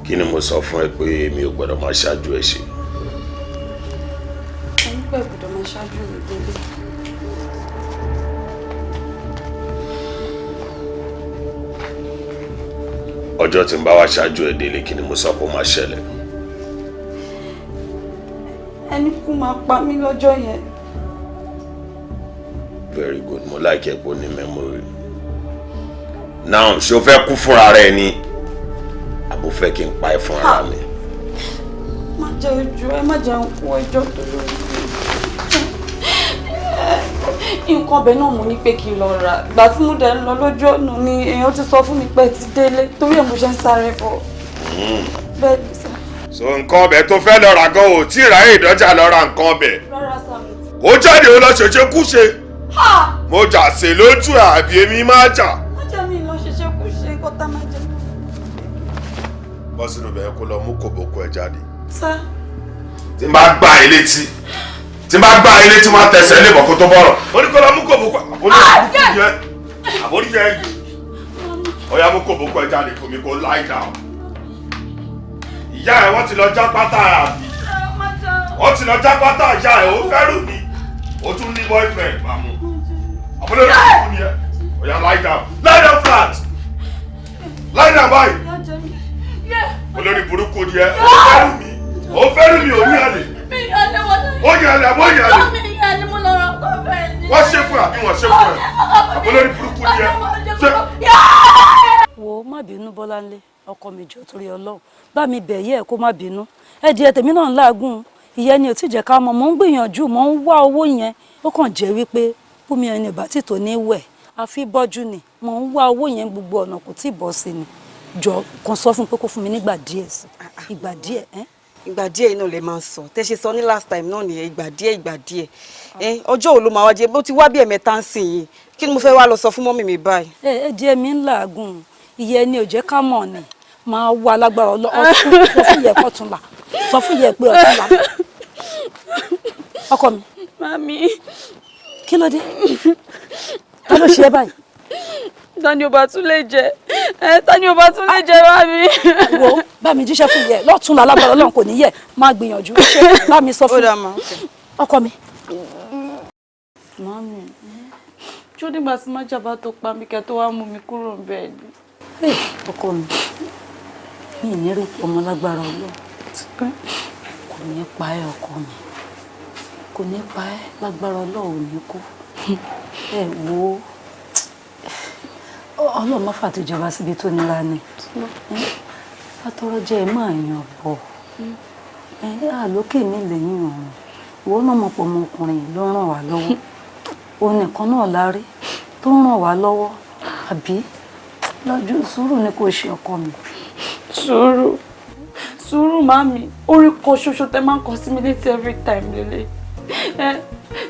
Kí ni mo sọ fún ẹ pé mi ò gbọ́dọ̀ máa ṣáájú ẹ ṣe? Ẹni pé gbọ́dọ̀ máa ṣáájú mi délé. Ọjọ́ tí n bá wá ṣáájú ẹ délé, kí ni mo sọ pé ó máa ṣẹlẹ̀? Ẹni kú máa pa mí lọ́jọ́ yẹn. Very good, mo like ẹ pé ó ní memory. Now, ṣé o fẹ́ kú fúnra rẹ ni àbò fẹ́ kí n pa ẹ́ fúnra mi? Má jẹ́ ojú ẹ, má jẹ́ ń kú ẹjọ́ tó lórí. Nǹkan ọbẹ̀ náà mo ní pé kí n lọ rà. Ìgbà tí mo dẹ̀ ń lọ lójú ọ̀nà ni èèyàn ti sọ fún mi pé ti délé, torí ẹ̀ mo ṣe ń sáré bọ̀. Bẹ́ẹ̀ ni sà. So nǹkan ọbẹ̀ tó fẹ́ lọ rà gan ò tí ì ráyè ìdọ́jà lọ ra nǹkan ọbẹ̀. Rárá sà, mi ti. Ó jáde, ó lọ ṣèṣe kúṣe. Mo jà sí lójú ẹ̀ àbí èmi máa jà? Má jẹ́ mi lọ ṣẹṣẹ kú ṣe nǹkan tá máa jẹ. Bọ́ sínú bẹ̀rẹ̀, kó lọ mú kòbókò ẹ jáde. Sá. Tí n bá gbá ẹ létí, tí n bá gbá ẹ létí, máa tẹsẹ̀ lé bọ̀ kó tó bọ̀rọ̀. Ó ní kó lọ mú kòbókò àbórí yẹn, àbórí yẹn. Ó yá, mú kòbókò ẹ jáde fún mi, kó lie down. Ìyá ẹ, wọ́n ti lọ já pátá àbí? Wọ́n ti lọ já pátá ìyá ẹ, ó fẹ́rù mi. Ó tún ní boyfriend, máa mú. Àbúrò rẹ̀ kú ni ẹ. Ó yá, lie down, lie down flat. Lie down báyìí. Olórí burúkú ni ẹ, ó fẹ́rù mi. Ó fẹ́rù mi, ò ní àlè. Ó yẹ àlè àbó yẹ àlè. Wọ́n ṣe fún ẹ àbí wọ́n ṣe fún ẹ? Àbólórí burúkú ni ẹ. Ṣé Wo, má bínú, Bọ́láńlé ọkọ mi, jọ torí Ọlọ́run, bá mi bẹ̀ yẹ́ ẹ̀ kó má bínú. Ẹ̀dìẹ̀ tèmi náà ń láàgùn, ìyẹn ni ò tí jẹ́ ká mọ̀. Mò ń gbìyànjú, mò ń wá owó yẹn. Ó kàn jẹ́ wípé bómi ẹni ìbá tí tò ní wẹ̀ àfi bọ́jú ni. Mò ń wá owó yẹn gbogbo ọ̀nà, kò tí ì bọ́ sí ni. Jọ, kàn sọ fún un pé kó fún mi nígbà díẹ̀ sí, ìgbà díẹ̀ ẹ́. Ìgbà díẹ̀ iná lè máa ń sọ. Tẹ́ ṣe sọ ní last time náà nìyẹn, ìgbà díẹ̀, ìgbà díẹ̀. Ẹ ọjọ́ wo ló máa wá jẹ? Bó ti wá bí ẹ̀mẹ́ta ń sìn yìí, kí ni mo fẹ́ wá lọ sọ fún mummy mi báyìí? Ẹ díẹ̀ mi ń làágùn, ìyẹn ni ò jẹ́ ká mọ̀ ni. Máa wá lágbára ọtún. Sọ fún ìyẹn kọ́túnla, sọ fún ìyẹn pé ọ̀túnla, ọkọ mi. Mami. Kí ló dé? Ta ló ṣe é báyìí? Tani ò bá tún lè jẹ ẹ? Tani ò bá tún lè jẹ, mami? Wo, bá mi jíṣẹ́ fún ìyẹn lọ́túnla, lágbára Ọlọ́run kò ní yẹ. Máa gbìyànjú, ṣe bá mi sọ Ó fún dà mà, ok. ọkọ mi. Mami, ṣó nígbà tí májàbá tó pa mí kẹ́ tó wá mú mi kúrò bẹ́ẹ̀ ni? Hey, ọkọ mi, mi ì ní rí ọmọ lágbára Ọlọ́run, kò ní pa ẹ́. Ọkọ mi, kò ní pa ẹ́ lágbára Ọlọ́run, ò ní kú. Ẹ wo, Ọlọ́run má fàtìjọba síbi tó nira ni. Atọrọ jẹ ẹ máa yàn bọ̀ ẹ àlókè mi lẹ́yìn ọ̀run. Ìwọ náà mọ̀ pọ̀, ọmọkùnrin yìí ló ràn wá lọ́wọ́. Òun nìkan náà la rí tó ń ràn wá lọ́wọ́, àbí? Lọ́jọ́ sùúrù ni kò ṣe, ọkọ mi. Sùúrù, sùúrù, màmí. Orí kan ṣoṣo tẹ máa ń kọ sí mi létí every time lélẹ̀. Ẹ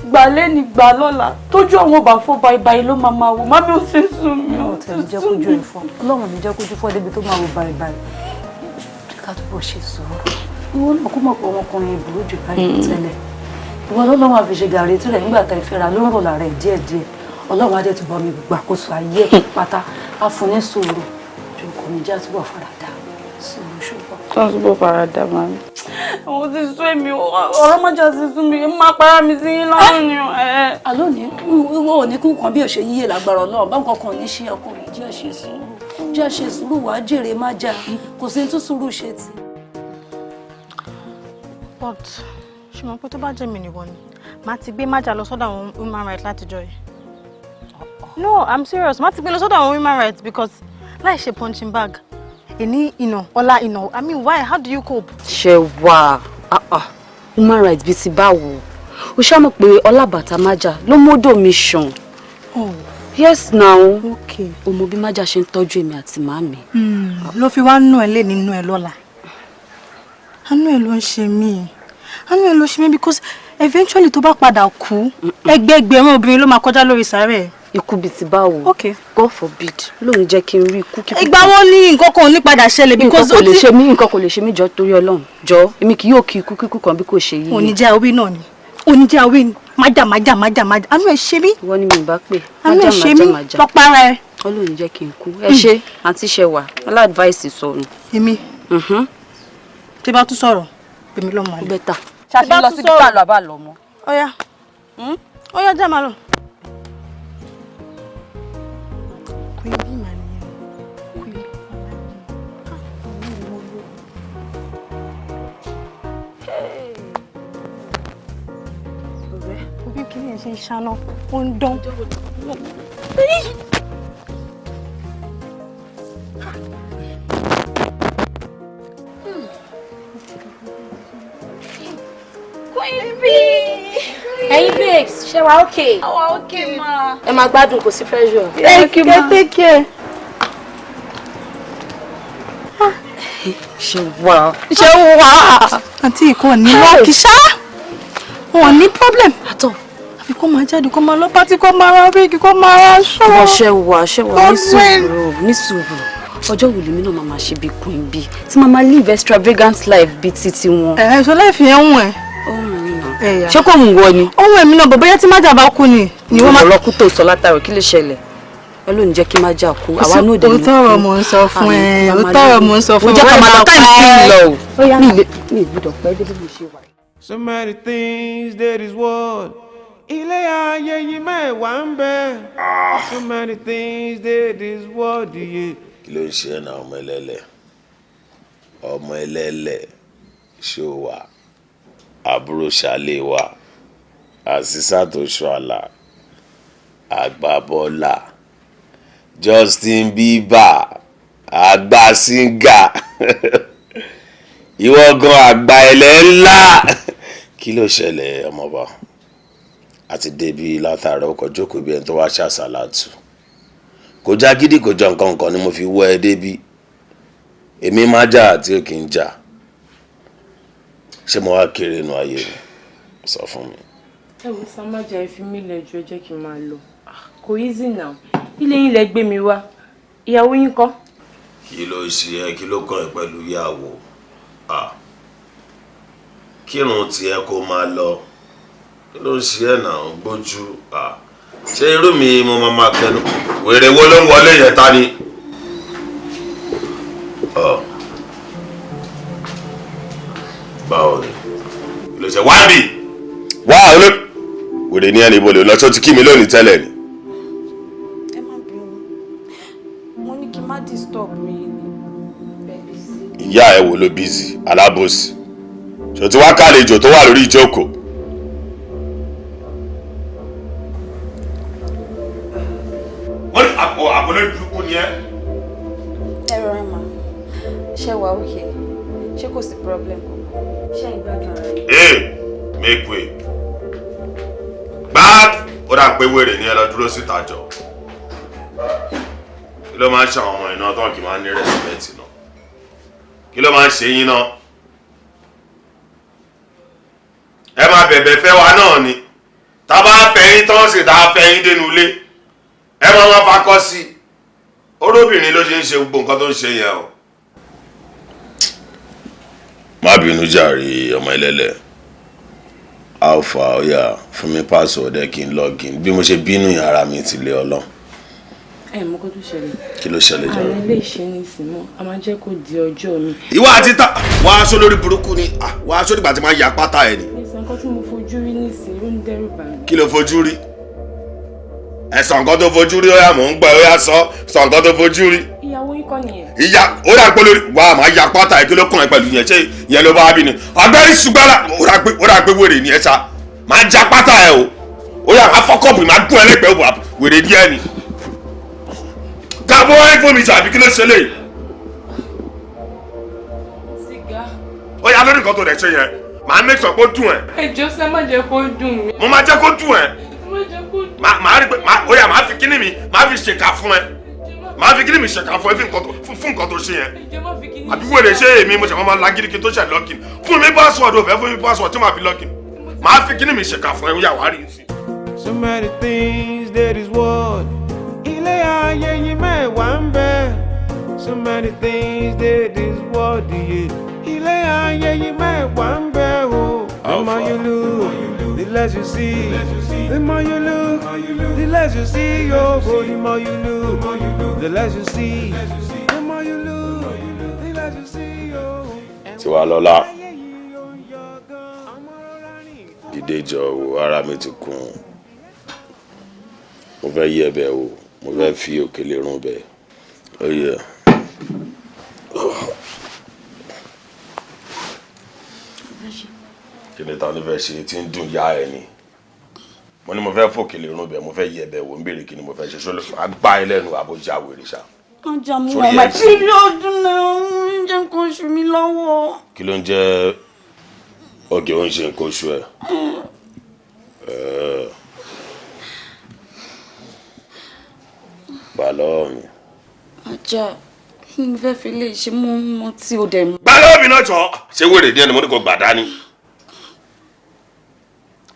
gbà lẹ́ni, gbà lọ́la, tójú àwọn ọba fọ́ báyìí ló máa máa wò. Màmí, ó ti sùn mí, ó Ọlọ́run ti tẹ̀ ní jẹ́ sùn kójú mí. ẹ̀ fọ́. Ọlọ́run ní jẹ́ kójú fọ́ débi tó máa wò báyìí báyìí. Ká túbọ̀ ṣe sùúrù. Ìwọ náà kó mọ̀ pé ọmọkùnrin ìbúrú jù báyìí tẹ́lẹ̀. Ìwọ lọ́lọ́run àfi ṣe gàrí tirẹ̀ nígbà tá ìfẹ́ra ló ń rò lára ẹ̀ díẹ̀díẹ̀. Ọlọ́run adé ti bọ́ mi gbàkóso ayé ẹ̀ pátá, á fún ní sùúrù. Jù kò ní já túbọ̀ faradà sùúrù, ṣùgbọ́n. Tó túbọ̀ farada, màmí. Àwọn ti sún èmi, ọ̀rọ̀ májà ti sún mi, máa para mi sí yín lọ́rùn ni. Àló ní ìwọ ò ní kú kan bí ò ṣe yíyè lágbára Ọlọ́run báwọn kankan ò ní ṣe. Ọkùnrin, jẹ́ ṣe sùúrù, jẹ́ ṣe sùúrù, wàá jèrè má jà. Kò sí tún sùúrù ṣe tì. But ṣùgbọ́n pé tó bá jẹ́ mi nìwọ ni, màá ti gbé májà lọ sọ́dọ̀ àwọn human rights látijọ́ yìí. No, I'm serious, màá ti gbé lọ sọ́dọ̀ àwọn human rights because láì ṣe punching bag, èní ìnà, ọ̀la ìnà. I mean, why? How do you cope? Ṣe wà ah ah, human rights bíi ti báwo? O ṣá mọ̀ pé ọlábàtà májà ló módò mi ṣàn. Oh. Yes now. Okay. O mọ bí májà ṣe ń tọ́jú èmi àti màmí. Ló fi wá nù ẹ lé nínú ẹ lọ́la. Àánú ẹ ló ń ṣe mí, àánú ẹ ló ṣe mí, because eventually tó bá padà kú, ẹgbẹẹgbẹ̀rún obìnrin ló máa kọjá lórí sàárẹ̀. Ikú bíi ti báwo? Okay. God forbid, lóun jẹ́ kí n rí ikú kíkú. Ìgbà wo ni nǹkan kan ò ní padà ṣẹlẹ̀? Nǹkan Because kò ó lè ti ṣe mí, nǹkan kò lè ṣe mí. Jọ, torí Ọlọ́run, jọ, èmi kì yóò kí ikú kíkú kan bí kò ṣe yíyẹ. Oníjà awí náà ni, oníjà awí ni. Májà, májà, májà, májà, àánú ẹ ṣe mí. Ìwọ ni mi bá pè. Àánú ẹ Májà, ṣe májà, mí. májà. Lọ para ẹ. Ọlọ́run jẹ́ kí n kú. Ẹ ṣe, àǹtí Ṣẹwà, aládvice sọnù. Èmi. Tí bá tún sọ̀rọ̀, pè mí lọ́mọ àlè. Better. Ṣáṣí lọ síbi tá a lọ àbá lọ mọ́. Ọ̀yá. Ọ̀yá, já máa lọ. Queen Bee mà nìyẹn. Queen Bee mà nìyẹn. Ọ̀rẹ́, bí kìíní ẹ̀ ṣe ń ṣáná, ó ń dán. Queen Bee. Ẹ̀yin babes, ṣé wàá okay? Àwa okay ma. Ẹ máa gbádùn, kò sí pressure. Thank you ma. Take care. Ṣé wà? Ṣé wà? Àǹtí ìkọ́ ní lọ́ọ̀kì ṣá. Wọn ò ní problem. Àtọ̀. Àfi kó máa jáde, kó máa lọ party, kó máa ra wig, kó máa ra aṣọ. Bọ́ ṣe wà, ṣe wà, ní Godwin. sùúrù, ní sùúrù. Ọjọ́ wo lèmi náà máa máa ṣe bí Queen Bee tí máa máa live extravagant life bíi titi wọn? Ẹ̀ ẹ̀ ṣọlá ìfìyẹn ń wọ̀n ẹ̀. Ẹ̀yà. Ṣé kò ń wọ ni? Ohun èmi náà bọ̀, bóyá tí májà bá kú ni. Ni wọ́n máa. Ọ̀rọ̀ kú tó sọ látàrọ̀, kí ló ṣẹlẹ̀? Ọlọ́run jẹ́ kí má jà kú. Àwa náà dé ní kú. Òótọ́ ọ̀rọ̀ mò ń sọ fún ẹ. Òótọ́ ọ̀rọ̀ mò ń sọ fún ẹ. Mo jẹ́ ká máa lọ, time sí ń lọ o. Mi ì gbọ́dọ̀ pẹ́ dé bí mo ṣe wà. So many things that is world. Ilé ayé yìí mẹ́wàá ń bẹ. So many things that is world. Yeah. Kí ló ń ṣe ẹ̀ náà, ọmọ ẹlẹ́lẹ̀? Ọmọ ẹlẹ́lẹ̀, ṣó wà? Àbúrò ṣàlẹ̀ wa, àṣìṣà tó ṣọàlà, àgbàbọ́là, Justin Bieber, àgbà singer, ìwọ gan àgbà ẹlẹ́ ńlá. Kí ló ṣẹlẹ̀, ọmọọba? Àti débi látàárọ̀, ọkọ̀ jókòó bí ẹni tó wá ṣàṣàlátù. Kò já gidi, kò jọ nǹkan kan ni mo fi wọ́ ẹ débi. Èmi má jà àti òkè ń jà. Ṣé mo wá kéré inú ayé mi? Sọ fún mi. Ẹ wo, Samaja, ẹ fi mí lẹ̀ jù, ẹ jẹ́ kí n máa lọ. Ah, kò easy now. Ilé yín lẹ gbé mi wá, ìyàwó yín kọ́? Kí ló ṣe ẹ? Kí ló kàn ẹ́ pẹ̀lú ìyàwó? Ah, kírun tiẹ̀ kó máa lọ. Kí ló ṣe ẹ náà? Ń gbójú. Ah, ṣé irú mi mo máa máa kẹnu? Wèrè wo ló ń wọlé yẹn? Ta ni? Ọ báwo ni? Kí ló ṣe wá bì wá? Olú wèrè ní ẹni ibo lè lọ? Ṣó ti kí mi lónìí tẹ́lẹ̀ ni? Ẹ má bínú. Mo ní kí n má disturb mi ni. Bẹ́ẹ̀ sí. Ìyá ẹ wo ló busy? Alábòsí, ṣò ti wá kàlejò tó wà lórí ìjókòó? Wọ́n ní àpò àpòlẹ́ burúkú ni ẹ́. Ẹ rọra mà. Ṣé wà okay? Ṣé kò sí problem kankan? Ṣé ẹ gbádùn ara yín? Ee, make way. Gbá ó dà pé wèrè ni ẹ. Lọ dúró síta jọ. Kí ló máa ń ṣe àwọn ọmọ iná tán kì í máa ń ní respect náà? Kí ló máa ń ṣe yín náà? Ẹ máa bẹ̀bẹ̀ fẹ́ wa náà ni. Tá a bá fẹ́ yín tán sì, tá a fẹ́ yín dénú ilé, ẹ máa máa fakọ́ sí i. Olóbìnrin ló ṣe ń ṣe gbogbo nǹkan tó ń ṣe yẹn o. Má bínú jàre, ọmọ ẹlẹ́lẹ̀. Alpha, oya, fún mi password ẹ kí n login. Bí mo ṣe bínú yẹn, ara mi ti lé ọlọ́run. Ẹ mọ kó tó ṣẹlẹ̀. Kí ló ṣẹlẹ̀ jàre? Àwọn ilé ìṣe ní ìsìn mọ́, a máa jẹ́ kó di ọjọ́ mi. Ìwọ àti ta wàá aṣọ lórí burúkú ni. Ah, wàá aṣọ nígbà tí máa ya pátá ẹ ni. Ẹ̀sán, nǹkan tí mo fojú rí nísìnyí ó ń dẹ́rù bà mí. Kí ló fojú rí? Ẹ sọ nǹkan tó fojú rí. Ó yá, mò ń gbọ́ ẹ. Ó yá, sọ, sọ nǹkan tó fojú rí. Ìyàwó yín kọ́ nìyẹn? Ìyá ó dà pé lórí wàá máa ya pátá ẹ. Kí ló kàn ẹ pẹ̀lú yẹn? Ṣé ìyẹn ló bá bí ni? Ọgbẹ́ni ṣùgbọ́n ó dà pé wèrè ni ẹ ṣá. Máa já pátá ẹ o. Ó yá, máa fọ́kọ̀pù, máa gún ẹ lẹ́gbẹ̀ẹ́. Wà wèrè díẹ̀ ni. Gàbọ́ ẹ fún mi jọ, àbí kí ló ṣe lè? Sìgá. Ó yá, lórí nǹkan tó dẹ̀ ṣe yẹn, màá make sure pé ó dùn ẹ. Ẹ jọ̀ọ́, ṣé má jẹ́ kó dùn mí. Mo máa jẹ́ kó dùn ẹ. Ẹ má jẹ́ kó dùn. Màá rí pé ó yá, màá fi kíní mi, màá fi ṣèkà fún ẹ. Màá fi kíní mi ṣèkà fún ẹ fún nǹkan tó ṣe yẹn. Ẹ jọ̀ọ́, má fi kíní. Àbí wèrè ṣé èmi mo ṣe máa lagídí kí n tó ṣe login? Fún mi password. Ò fẹ́ fún mi password tí màá fi login? Màá fi kíní mi ṣèkà fún ẹ. Ó yá, wàá rí i sí. So many things that is world. Ilé ayé yìí mẹ́wàá ń bẹ. So many things that is world. Yeah. Ilé ayé yìí mẹ́wàá ń bẹ o. The more you look, the less you see. The more you look, the less you see. Oh, the more you look, the less you see. The more you look, the less you see. Oh. Tiwalọ́lá, dìde jọ wo, ara mi ti kún. Mo fẹ́ yẹ̀ bẹ̀ o, mo fẹ́ fi òkèlè rún bẹ̀. Ó yẹ. Kí ni ta ni fẹ́ ṣe tí ń dùn ya ẹ ni? Mo ní mo fẹ́ fòkèlè rún bẹ̀, mo fẹ́ yẹ̀ bẹ̀ wò, ń béèrè kí ni mo fẹ́ ṣe. Ṣó lè máa gbá ẹ lẹ́nu àbójá wèrè ṣá? Ajá mu Sórí wà my ẹ̀ sí. period náà, ń jẹ́ nǹkan oṣù mi lọ́wọ́. Kí ló ń jẹ́ ọgẹ̀ ó ń ṣe nǹkan oṣù ẹ̀? Ẹ̀, gbà lọ́wọ́ mi. Ajá, mo fẹ́ fi lè ṣe mú mọ́ tí o dẹ̀ mú. Gbà lọ́wọ́ mi náà jọ. Ṣé wèrè díẹ̀ ni mo ní kó gbà dání?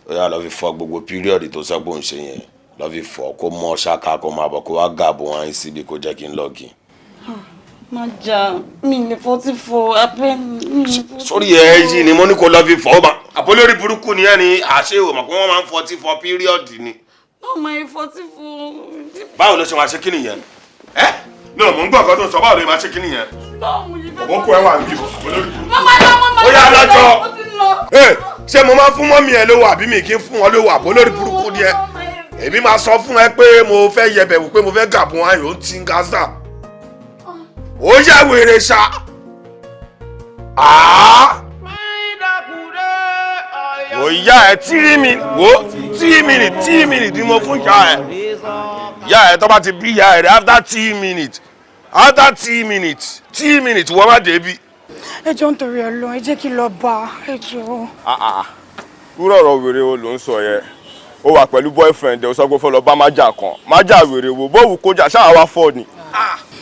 Ó yá, lọ fi fọ gbogbo period tó sọ pé òun ṣe yẹn. Lọ fi fọ kó mọ́ ṣáká, kó máa bọ̀, kó wá gàbó wọn síbi kó jẹ́ kí n lọ́ọ̀gì. Má jà, mi lè fọtí fọ abẹ́ mi. Mi lè fọtí. Sórí ẹ yìí ni mo ní kó lọ fi fọ ó máa. Àbólórí burúkú ni ẹ ní àṣé o mọ̀ pé wọ́n máa ń fọtí fọ period ni. Báwo máa yẹ fọtí fọ? Báwo ló ṣe máa ṣe kí nìyẹn? Ẹ́ náà mò ń gbọ́ nǹkan tó ń sọ, báwo ló ṣe máa ṣe kí nìyẹn? Báwo mo ṣe fẹ́ Òkú ẹ wà níbí, àbólórí burúkú. Mama lọ, mama Ó yá lọ, lọ́jọ́. ó ti lọ. Ẹ ṣé mo máa fún mọ́mí ẹ lówó àbí mi kì í fún wọn lówó? Àbólórí burúkú ni ẹ. Èmi máa sọ fún ẹ pé mo fẹ́ yẹbẹ̀ wò, pé mo fẹ́ gàbọ̀n ayò ń ti Gaza. Ó yá wèrè ṣá. Àá. Wò ìyá ẹ tírí mi, wò 3 minutes, 3 minutes ni mo fún ìyá ẹ. Ìyá ẹ tó bá ti bí ìyá ẹ rẹ after 3 minutes, after 3 minutes, 3 minutes, wọ́n má débi. Ẹ jọ̀ọ́, nítorí Ọlọ́run, ẹ jẹ́ kí n lọ bá a, ẹ jọ̀ọ́. Wúrọ̀ ọ̀rọ̀ wèrè wo ló ń sọ yẹn? Ó wà pẹ̀lú boyfriend ẹ̀, ó sọ pé ó fẹ́ lọ bá májà kan. Májà wèrè wo bóòwù kọjá ṣáà wá fọ́ ni.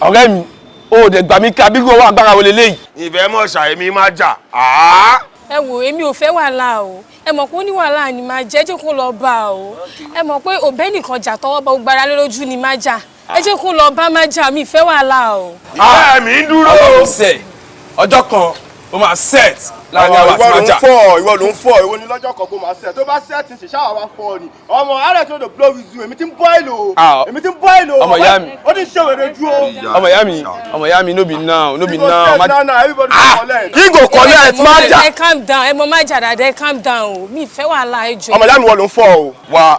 Ọ̀rẹ́ mi, o ò dẹ̀ gbà mí kí abígbó wà agbára wo leléyìí. Ìfẹ́ mọ̀ ṣàìmí má jà. Àá. Ẹ wò, èmi ò fẹ́ wàhálà o. Ẹ mọ̀ pé ó ní wàhálà ni máa jẹ́, jẹ́ kó lọ bá a o. Ẹ mọ̀ pé òbẹ́ nìkan jà tọwọ́ bá gbára lé lójú ni má jà. Ẹ jẹ́ kó lọ bá má jà, mi ì fẹ́ wàhálà o. Ìyá mi ń dúró. Ọlọ́run sẹ̀, ọjọ́ kan ó máa set láàrin àwọn àti Ìwọ ló ń májà. fọ́, ìwọ ló ń fọ́. Ìwọ ni lọ́jọ́ kan kó máa set. Tó bá set ṣe ṣáà wá fọ́ ni. Ọmọ ààrẹ tó lè blow with you, èmi ti ń boil o. Ah, Èmi ti ń boil o. ọmọ ìyá mi. Ó ti ń ṣe wèrè ju o. Ọmọ ìyá mi, ọmọ ìyá mi, no be now, no be You go now. set now now, everybody go collect. He go collect má jà. Ẹ calm down, ẹ mọ má jà dáadáa, ẹ calm down o, mi ì fẹ́ wàhálà, ẹ jọ̀ọ́. Ọmọ ìyá mi, wọ́n ló ń fọ́ o. Wá,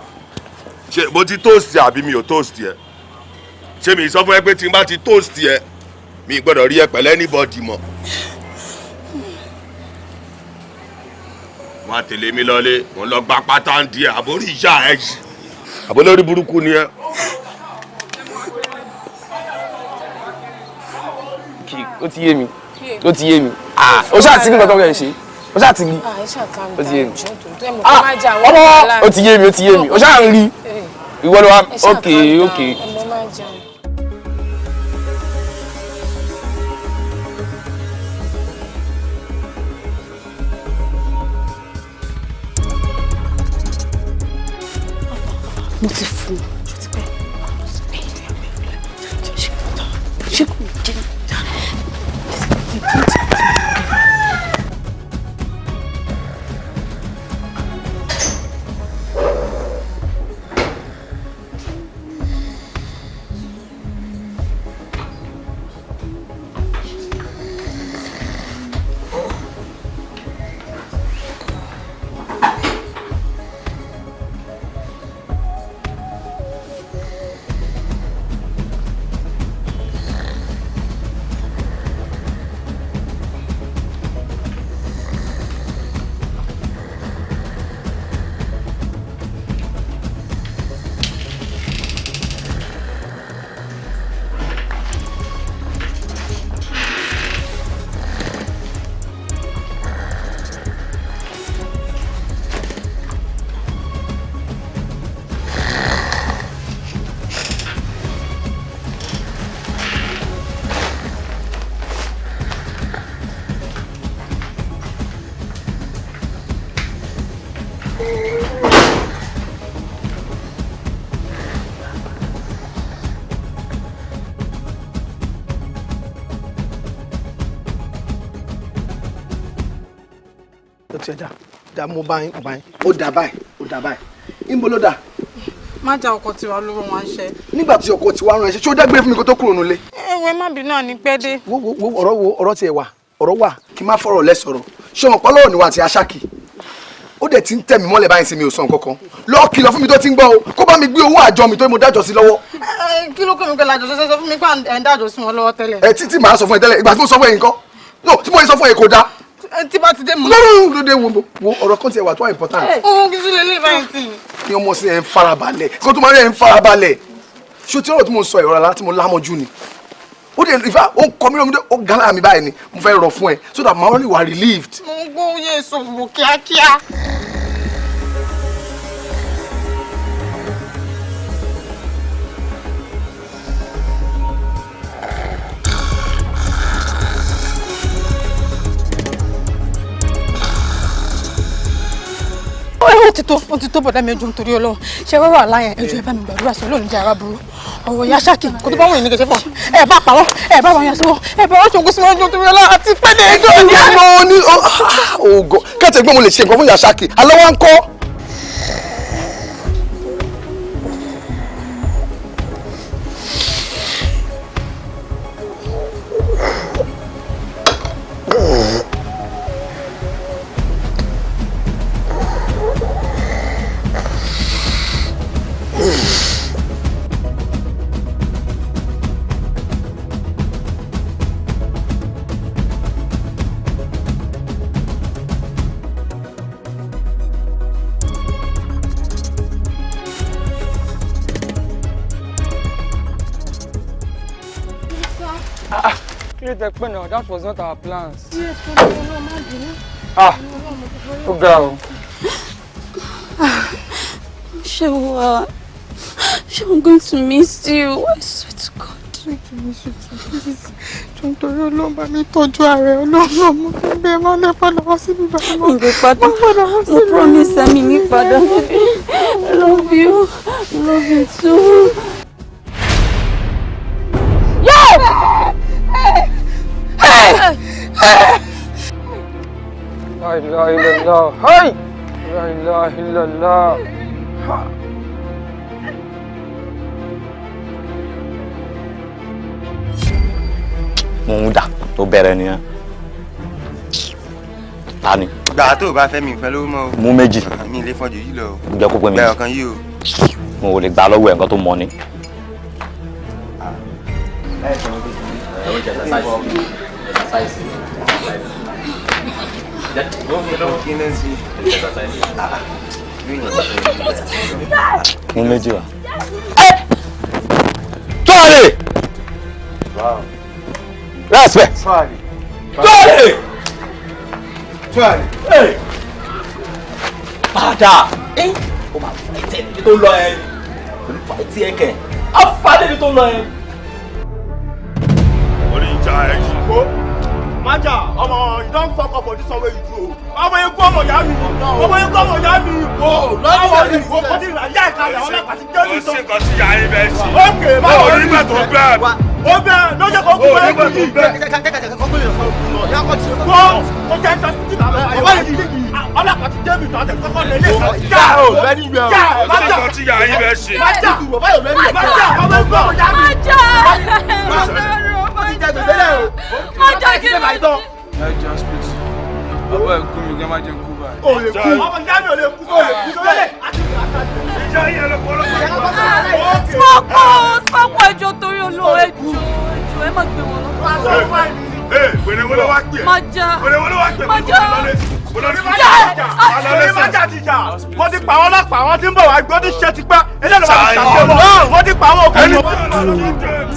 ṣe mo ti toast àbí mi ò toast yẹ? Ṣé mi sọ fún ẹ pé tí n bá ti toast yẹ, mi gbọ́dọ̀ rí ẹ pẹ̀lú anybody mọ́? Wọ́n á tẹ̀lé mi lọ́lé, mo ń lọ gba pátá ń di ẹ̀, àbórí ìyá ẹ yìí. Àbólórí burúkú ni ẹ. Kì ó ti yé mi, ó ti yé mi. Ah, o ṣáà ti rí nǹkan tó ń bẹ̀ ṣe, o ṣáà ti rí. Ah, ẹ ṣáà calm Ó ti yé down, mi. ẹ jọ̀ọ́, tòótọ́ ẹ mọ̀ pé má jà wọ́n Ọmọ wàhálà. ó ti yé mi, ó ti yé mi, o ṣáà ń rí. Ìwọ ló wá, Ẹ ṣáà ok, calm down, ok. ẹ mọ má jà. Mo ti fún un. Ṣé kò jẹ́? Ó ti ẹ̀ dá dá, mo bá yín, mo bá yín. Ó dà báyìí, ó dà báyìí. Níbo ló dà? Má jà, ọkọ tiwa ló rán wa ṣe. Nígbà tí ọkọ tiwa rán ẹ ṣe, ṣé ó dágbére fún mi kó tó kúrò nílé? Ẹ wo, ẹ má bínú, àní pẹ́ dé. Wo wo wo, ọ̀rọ̀ wo ọ̀rọ̀ tiẹ̀ wà. Ọ̀rọ̀ wà kí n má fọ̀rọ̀ lẹ sọ̀rọ̀. Ṣé wọn pọ́lọ́rọ̀ níwà àti aṣákì? Ó dẹ̀ ti ń tẹ̀ mí mọ́lẹ̀ báyìí sí, mi ò sọ nǹkan kan. Lọ́ọ́ kìlọ̀ fún mi tó ti ń gbọ́ o, kó bá mi gbé owó àjọ mi tó mo dájọ́ sí lọ́wọ́. Kí ló kọ́ mi pẹ̀lú àjọ? Ṣẹṣẹ fún mi pé ẹ̀ ń dájọ́ sí wọn lọ́wọ́ tẹ́lẹ̀. Ẹ títí màá sọ fún ẹ tẹ́lẹ̀, ìgbà tí mo sọ fún ẹ nǹkan, no, tí mo sọ fún ẹ kò dáa. Tí bá ti dé mọ́. Lọ́rùn lóde, wo wo, ọ̀rọ̀ kan tiẹ̀ wà tó wà important. Ohun kí sílẹ̀ lè báyìí sí. Kí ọmọ sí ẹ ń farabalẹ̀, kó tó máa rí ẹ ń farabalẹ̀. Ṣé o ti ọ̀rọ̀ tí mo sọ ìrọ̀lá láti mo lámọ̀jú ni? Ó dẹ̀ ìfà ó ń kọ mí lómi, ó gánà mi báyìí ni mo fẹ́ rọ̀ fún ẹ so that màá really wà relieved. Mo ń gbọ́ oyè ìṣòwò kíákíá. Ó ti tó, ó ti tó. Bọ̀dá mi, ẹjọ́, nítorí Ọlọ́run, ṣe wá wà láyẹn, ẹjọ́, ẹ bá mi gbàdúrà sí Ọlọ́run jẹ́ ara burú. Ọ̀rọ̀ ìyá Ṣákì kò tó bá wọ̀nyí ní kẹ̀kẹ́ fún ẹ, bá pa wọ́n, ẹ bá wọn yà sọ́wọ́, ẹ bá wọn ṣògùn sí wọn, ẹjọ́, nítorí Ọlọ́run, àti pẹ́ẹ́lẹ́ ẹjọ́. Ní ní ògò kẹ́tẹ̀ gbọ́n, mo lè ṣe nǹkan fún ìyá Ṣákì alẹ́ wa ń kọ́. Kí ló tẹ pẹ́ náà? That was not our plans. Ah, ó ga o. Shewa, Shewa, I'm going to miss you. I swear to God. I'm going to miss you too, please. Jọ̀ọ́, nítorí Ọlọ́run, bá mi tọ́jú ààrẹ. Ọlọ́run, mo fi bẹ́ẹ̀ má lè padà wá síbí báyìí mọ́. Ǹjẹ́ padà? Má padà wá Mo síbí. promise mi ní padà. I love you. I love you too. Yeah! Hey! Hey! La ilaha illallah. Hey! La ilaha illallah. Ha. Mo ń dà tó bẹ̀rẹ̀ nìyẹn, ta ni? Gbà tó o bá fẹ́ mi ìfẹ́ lówó mọ́ o. Mú méjì. Mi lè fọ́jú yìí lọ o. Jẹ́ kó pé méjì. Gbà ọ̀kan yìí o. Mo ò lè gbà lọ́wọ́ ẹ̀, nǹkan tó mọ ni. Mú méjì wá. Tuale! Respect! Tuale! Tuale! Hey! Padà! Ó máa fa etí ẹni tó lọ ẹ. Pẹ̀lú fa etí ẹ kẹ̀. Á fa ẹni tó lọ ẹ. Orí ìjà ẹ̀ yìí kó. Májà, ọmọ, you don fuck up for this one wey you do o. Ọmọ yẹn kú, ọmọ ìyá mi. Ọmọ yẹn kú, ọmọ ìyá mi. Wo lọ́wọ́ ni wo kò tí ì rà yá ìka rẹ̀, ọlọ́pàá ti dé ní ìtọ́. Kò sí nǹkan tí ìyá yín bẹ́ẹ̀ sí. Ókè, báwo ni nígbà tó bẹ́ẹ̀? Ó bẹ́ẹ̀ lọ́jọ́ kan kú bẹ́ẹ̀ kú yìí. Kó kó jẹ́ sọ sí bàbá yìí. Ọlọ́pàá ti dé mi tọ́ àti kọ́kọ́ lé lé. Já o já májà. Kò sí nǹkan tí ìyá yín bẹ́ẹ̀ sí. Májà májà, ọmọ ẹgbẹ́ ọmọ ìyá mi. Májà! Májà, kí ló dé? Ẹ jẹ́ hospital. Bàbá ẹ̀ kú mi, kí ẹ má jẹ́ kú báyìí. O lè kú. Ọmọ ìyá mi ò lè kú. O lè kú sọ́lẹ̀. Ìjà yẹn lọ pọ̀lọpọ̀. Sọ́kọ̀ sọ́kọ̀, ẹjọ́, torí Olúwa, ẹjọ́, ẹjọ́, ẹ má gbé wọn lọ. Ee, wèrè wo ló wá pè é? Májà. Wèrè wo ló wá pè é? Májà. Májà ti jà. Wọ́n ti pa àwọn ọlọ́pàá, wọ́n ti ń bọ̀ wá gbọ́ ti ṣe tipẹ́. Eléyìí ló máa ti ṣàṣẹ wọ́n ti pa àwọn òkè. Dúró,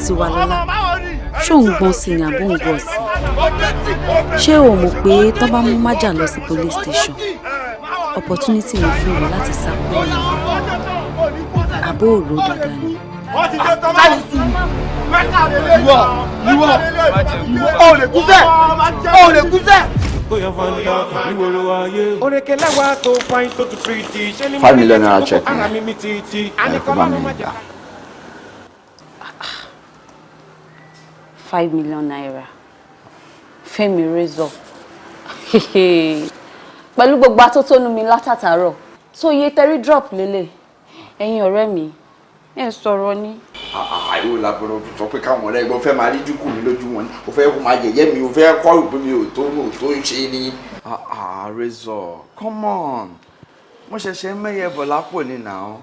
Tiwalọ́lá, ṣé òun gbọ́n sí ni àbó ń gbọ́ sí? Ṣé o mọ̀ pé tán bá mú Májà lọ sí police station, opportunity ni fún wọn láti sá kúrò ní àbó òró dáadáa ni? Wọ́n ti dé tán báyìí. Ìwọ, ìwọ, o lè kú sẹ́, o lè kú sẹ́. 5 million naira check Ara ni mi mi títí. Ẹ kó bá mi gbà. ₦5 million Fẹ́mi Razor, pẹ̀lú gbogbo atótónu mi látàtàárọ̀ tó iye tẹ́rí drop lélẹ̀. Ẹ̀yin ọ̀rẹ́ mi, ẹ̀ sọ̀rọ̀ ni. Àìwò làbọ̀rọ̀ sọ pé káwọn ọ̀rẹ́ ẹgbẹ́ fẹ́ máa rí dínkù mi lójú wọn ni, o fẹ́ kó máa yẹ̀yẹ́ mi, o fẹ́ kọ́ ìpín mi ò tó ò tó ṣe ni. Ah, Razor, come on, mo ṣẹ̀ṣẹ̀ mẹ́yẹ bọ̀ lápò ni now.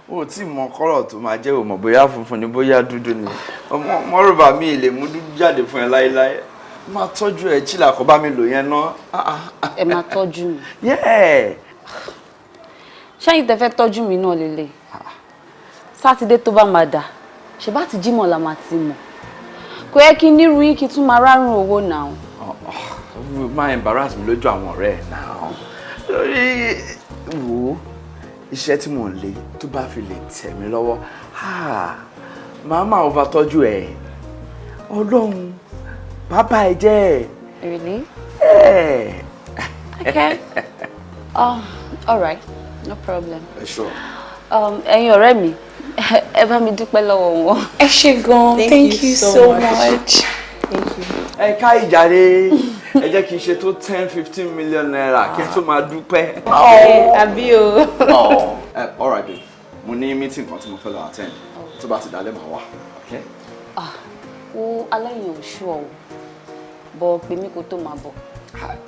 O tí mọ kọ́rọ̀ tó máa jẹ́, o mọ̀ bóyá funfun ni, bóyá dúdú ni. Mọ́rùbá mi lè mú dúdú jáde fún ẹ láéláé. Máa tọ́jú ẹ, chila kó bá mi lò yẹn ná. Ẹ máa tọ́jú mi? Yeah. Ṣẹ́yìn tẹ fẹ́ tọ́jú mi náà lélẹ̀, Sátidé tó bá máa dà, ṣe bá ti jímọ̀ la máa ti mọ̀. Kò yẹ kí n nírú yín kí n tún máa rárùn owó náà. Máa embarrass mi lójú àwọn ọ̀rẹ́ ẹ̀ náà. Lórí wo iṣẹ́ tí mò ń lé, tó bá fi lè tẹ̀ mí lọ́wọ́, màá máa over tọ́jú ẹ̀. Ọlọ́run bàbá ẹ jẹ́. Really? Yeah. Okay. All right, no problem. Sure. Ẹ̀yin ọ̀rẹ́ mi, ẹ bá mi dúpẹ́ lọ́wọ́ wọn. Ẹ ṣé gan, thank you so much. Thank you. Ẹ ká ìjàre, ẹ jẹ́ kí n ṣe tó 10-15 million naira kí n tó máa dúpẹ́. Àbí o. All right babe, mo ní meeting kan tí mo fẹ́ lọ attend. Tó bá ti dalẹ́, màá wá. Okay? Ah, wo aláìyàn ò ṣú ọ o, bọ̀ pé mi kò tó máa bọ̀.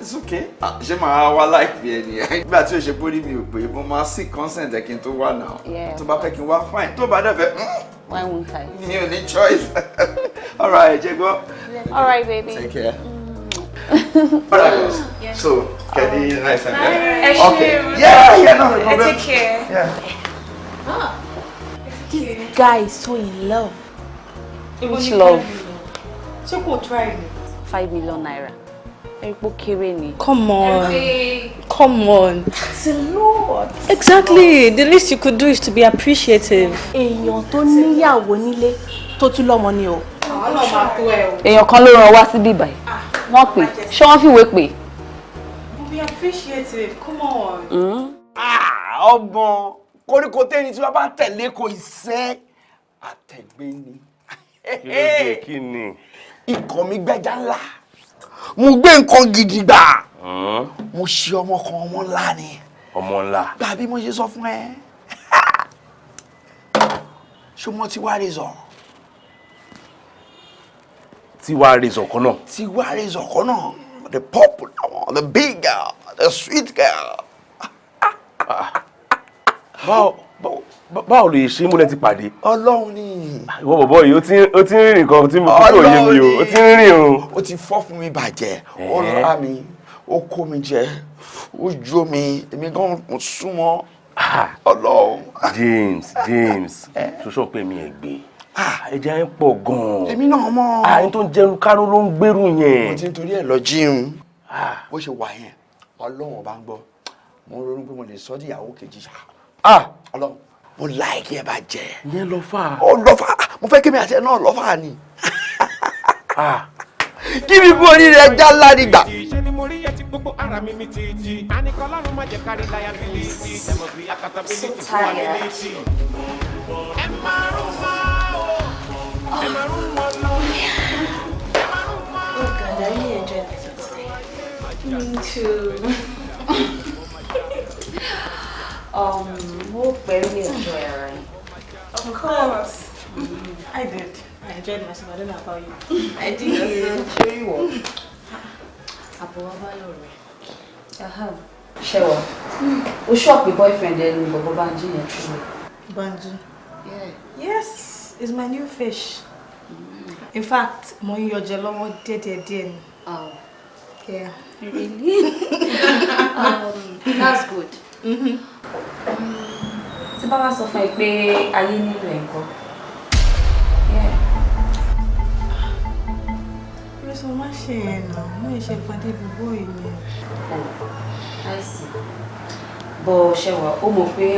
It's okay. Ṣé màá wá láìpẹ́ ẹ nìyẹn? Nígbà tí o ṣe pórí mi ò pé, mo máa seek consent ẹ kí n tó wá náà. Tó bá fẹ́ kí n wá, fine. Tó bá dẹ̀ fẹ́, Why won't I? mi ò ní choice. All right, jẹ́ gbọ́. All right, baby. Take care. All right, guys. Yeah. So, Kenny, nice and Ẹ ṣé. Okay. Yeah, no problem. Take care. Yeah. This guy is so in love. Which love? Ṣé kò try ni? ₦5 million. Ẹ̀rí pé ó kéré ni. Come on. Come on. It's a lot. Exactly. The least you could do is to be appreciative. Èèyàn tó níyàwó nílé, tó tún lọ́mọ ni o. Àwọn náà máa tó ẹ o. Èèyàn kan ló ràn wá síbí báyìí. Wọ́n pè, ṣé wọ́n fìwé pè? Be appreciative. Come on. Ọgbọ́n koríko tẹ́ni tí wọ́n bá tẹ̀lé kò ìṣẹ́ àtẹ̀gbé ni. Kí ló dé? Kí ni? Ikọ̀ mi gbẹ́jà ńlá, mo gbé nǹkan gidi gbà, mo ṣe ọmọ kan, ọmọ ńlá ni. Ọmọ ńlá. Gbà bí mo ṣe sọ fún ẹ, ṣé mo ti wá Razor? Tiwa Razor kan náà. Tiwa Razor kan náà, the popular one, the big girl, the sweet girl. Báwo lè ṣe múlẹ̀ ti pàdé? Ọlọ́run ni. Ìwọ bọ̀bọ̀ yìí, ó ti ń rìn nǹkan tí mo kò yé mi o, ó ti ń rìn o. Ó ti fọ́ fún mi bàjẹ́, ó rà mí, ó kó mi jẹ, ó jó mi, èmi gan mo súnmọ́ Ọlọ́run. James, James, ṣoṣo pé mi ẹ̀ gbé ẹja ń pọ̀ gan-an. Èmi náà mọ̀. Àyìn tó ń jẹun kánú ló ń gbèrú yẹn. Mo ti ń torí ẹ̀ lọ jíun. Bó ṣe wà yẹn, Ọlọ́run ọba ń gbọ́, mo ń ronú pé mo lè sọ ọ́ di ìyàwó kejì ṣá. Ọlọ́run, mo like ẹ bá jẹ. Ìyẹn lọ fà. Ó lọ fà. Mo fẹ́ kí mi àti ẹ náà lọ fà ni. Kí mi kú oríire, ẹja ńlá ni gbà. Ṣe ni mo rí ẹ tí gbogbo ara mi mi títí. Àníkọ́ Ọlọ́run má jẹ́ kárí liability. There must be accountability fún ability. Ẹ máa rún mọ́ o, ẹ máa rún wọn lọ. Oh God, I really enjoyed myself today. Me too. Mo pẹ́ really enjoy ara yín. Of course. I did. I enjoyed myself. I don't know about you. I did. Ṣé ìwọ? Àbọ̀ wa bá lọ rẹ̀. Ṣẹ̀wà, o ṣọ́ọ̀pì boyfriend ẹni bọ̀bọ̀ Banji yẹn tún. Banji. Yeah. Yes, it's my new fish. In fact, mo ń yọjẹ lọ́wọ́ díẹ̀díẹ̀ díẹ̀ ni. Oh. Yeah. Really? That's good. Tí bá wá sọ fún ẹ pé ayé nílò ẹ̀ ńkọ́? Yeah. Orísun, má ṣe ẹ̀ nà, mo ṣe pàdé gbogbo yìí. Oh, I see. But Ṣẹ̀wà, ó mọ̀ pé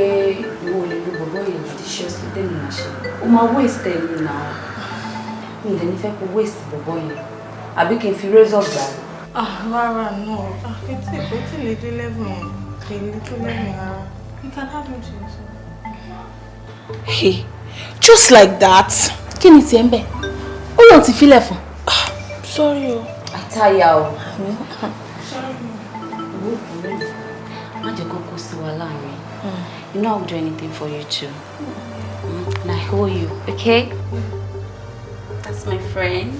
ìwọ ò lè lo bọ̀bọ̀ yìí judiciously tèmi máa ṣe. Ó máa waste ẹ̀ ní náà. Mi ì dẹ̀ ní fẹ́ kó waste bọ̀bọ̀ yẹn. Àbí kí n fi razor gbà á? Ah, rárá, no. Ah, kò tí lè dé level yẹn. Kò lè tó level yẹn rárá. You can have him to yourself. Hey, just like that. Kí ni tiẹ̀ ń bẹ̀? Ó lóun ti filẹ̀ fún. Sorry o. Àtàyà o. Sorry. Owó ọkùnrin mi, má jẹ́ kó kó sí wa láàrin. You know I will do anything for you too. And I hold you, okay? That's my friend.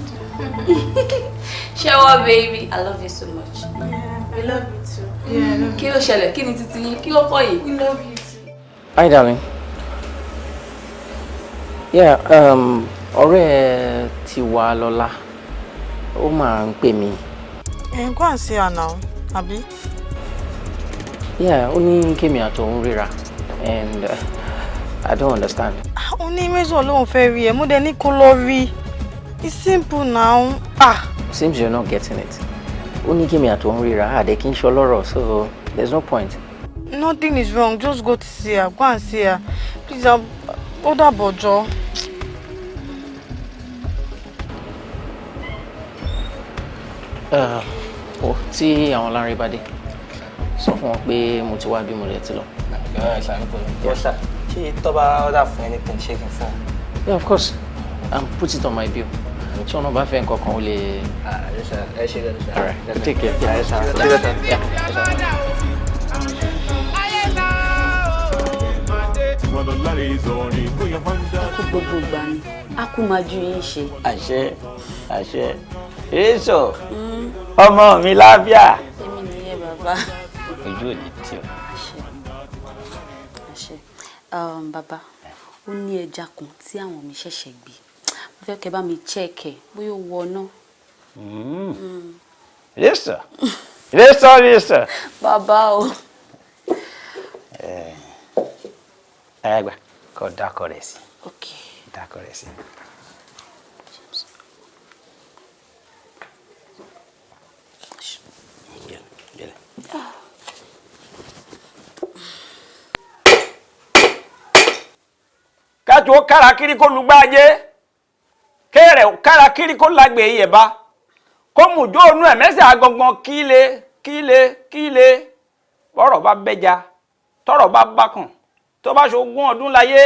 Ṣẹ́wọ́ baby, I love you so much. Yeah, I love you too. Yeah, I love Kí ló ṣẹlẹ̀? Kí ni titi yín? Kí ló kọ́ yìí? We love you too. Hi, darling. Yeah, ọ̀rẹ́ Tiwalọ́lá, ó máa ń pè mí. Ẹ go and see her now, àbí? Yeah, ó ní kémi àtòun ríra and I don't understand. Ó ní Razor lóun fẹ́ rí ẹ, mo dẹ̀ ní kó lọ rí. It's simple now. Ah. Seems you're not getting it. Ó ní kémi àtòun ríra, àdé kí n ṣe ọlọ́rọ̀, so there's no point. Nothing is wrong. Just go to see her. Go and see her. Please, ó dàbọ̀ jọ̀ọ́. Ó tí àwọn Lánrẹ́ bá dé, sọ fún wọn pé mo ti wá bí mo rẹ̀ ti lọ. Ṣé tó bá order fún anything, ṣé kí n fún ọ? Yeah, of course. And put it on my bill. Tí wọn bá fẹ́ nǹkan kan, ó lè. Ẹ ṣe lẹ́nu sir. All right, take care. Yeah, sir. Yeah. Kú gbogbo ìgbà ni a kú máa ju yín ṣe. Àṣẹ, àṣẹ. Razor, ọmọ mi láfíà. Èmi nìyẹn, bàbá. Ojú ò ní tì ọ́. Àṣẹ, àṣẹ. Bàbá, ó ní ẹja kan tí àwọn mi ṣẹ̀ṣẹ̀ gbé, mo fẹ́ kẹ́ bá mi check ẹ̀ bóyá ó wọ ná. Razor, Razor, Razor. Bàbá o. Ẹ ẹ gbà kọ dákọ rẹ sí. Ok. Dákọ rẹ sí. Kájú ó kárakiri kó lugbájé, kéré ó kárakiri kó lágbè iyẹ̀bá, kó mùjó onú ẹ̀ mẹ́sẹ̀ agangan kíle kíle kíle. Bọ́rọ̀ bá bẹ́ja, tọ́rọ̀ bá bákàn, tó bá ṣogún ọdún láyé,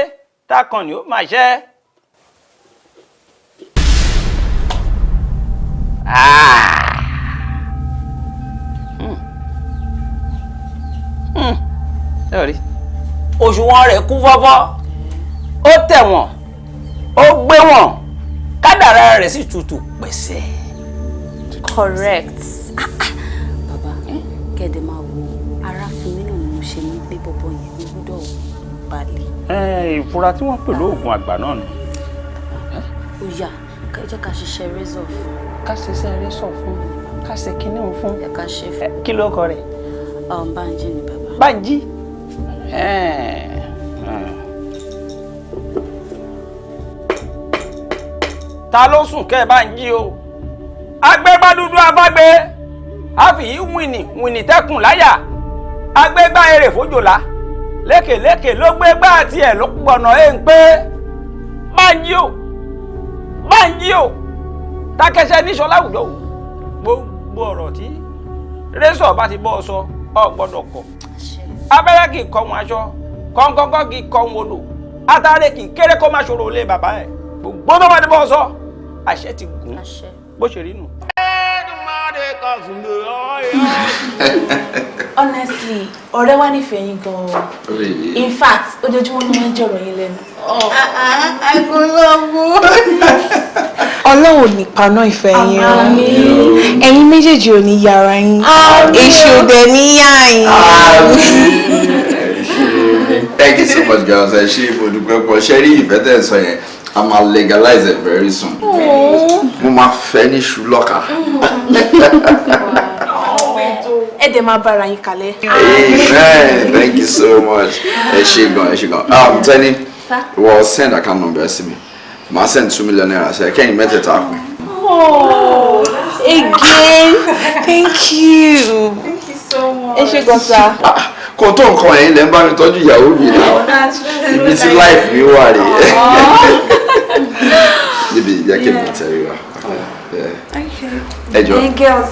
tákan ni ó máa ṣẹ́. Ah! Hmm. Hmm. Ẹ rí òṣùwọ̀n rẹ̀ kún fọ́fọ́, ó tẹ̀wọ̀n, ó gbé wọ̀n, kádàrá rẹ̀ sì tutù pẹ̀sẹ̀. Correct. Bàbá, kẹ́ẹ̀dẹ̀ máa wo ara fún mi náà ni mo ṣe ní pé bọ́bọ́ yẹn mo gbọ́dọ̀ balẹ̀. Ẹ ìfura tí wọ́n pè lóògùn àgbà náà ni. Ó yá, ẹ jẹ́ ká ṣiṣẹ́ Razor fún. Ká ṣiṣẹ́ Razor fún, ká ṣe kinní òun fún. Ẹ ká ṣe fún. Kí ló kọ rẹ̀? Bánjí ni, bàbá. Bánjí. Ta ló sùn kẹ́ ẹ bá ń jí o? Agbégbádúdú afágbé àfìyí wìnì wìnì tẹkùn láyà, agbégbá erè fòjòlá lékèlékè ló gbégbá tiẹ̀ ló gbọ̀nà ẹ̀ ń pé Bánjí o, Bánjí o, takẹsẹ níṣọ láwùjọ o. Gbogbo ọ̀rọ̀ tí Razor bá ti bọ́ ọ sọ, ọ gbọ́dọ̀ kọ̀. Abẹ́rẹ́ kì í kọ́ wọn aṣọ, kọ́ńkọ́ńkọ́ kì í kọ́ wọn odò, atare kì í kéré kó má ṣòro lé bàbá ẹ̀. Gbogbo tó bá ti bọ́ ọ sọ, àṣẹ ti gùn, bó ṣe rí nù. Honestly, ọ̀rẹ́ wa nífẹ̀ẹ́ yín gan-an. Really? In fact, ojoojúmọ́ ló máa ń jọ̀rọ̀ yín lẹ́nu. Ọlọ́run ò ní paná ìfẹ́ yín o. Àmín. Ẹ̀yin méjèèjì ò ní yára yín. Àmín. Èṣù ò dẹ̀ ní yà yín. Thank you so much, girls. Ẹ ṣé, mo dúpẹ́ pọ̀. Ṣé rí ìfẹ́ tẹ̀ ń sọ yẹn? A máa legalize it very soon. Mo máa fẹ́ ní ṣùlọ́kà. Ẹ dẹ̀ máa bára yín kalẹ̀. Amen. Thank you so much. Ẹ ṣé gan, ẹ ṣé gan. Tẹ́ni, wọ́n send account number sí mi. Màá send ₦2 million ṣe kẹ́yìn mẹ́tẹ̀ẹ̀ta pín. Oh, Again, thank you. Thank you so much. Ẹ ṣé gan sir. Kò tó nǹkan, ẹ̀yin lẹ́ ń bá mi tọ́jú ìyàwó mi náà. Ibi tí life mi wà rèé. Níbi ìjẹ́ kí mi tẹ̀lé wa. Ẹ jọ. Hey, girls.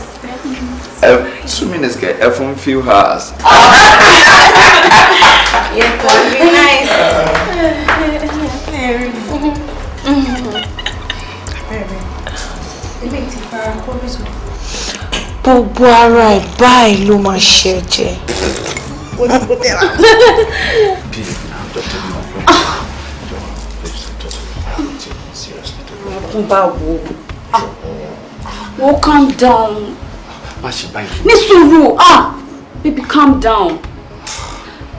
2 minutes kẹ, ẹ fún few hours. Yes, sir. Be nice. Ilé ti fara kó Razor. Gbogbo ara ẹ̀ báyìí ló máa ṣe jẹ. Babe, now, doctor, no. Seriously. Sunkún báwo? Ah, wo, calm down. Má ṣe báyìí fún Ní sùúrù, ah, baby, calm down.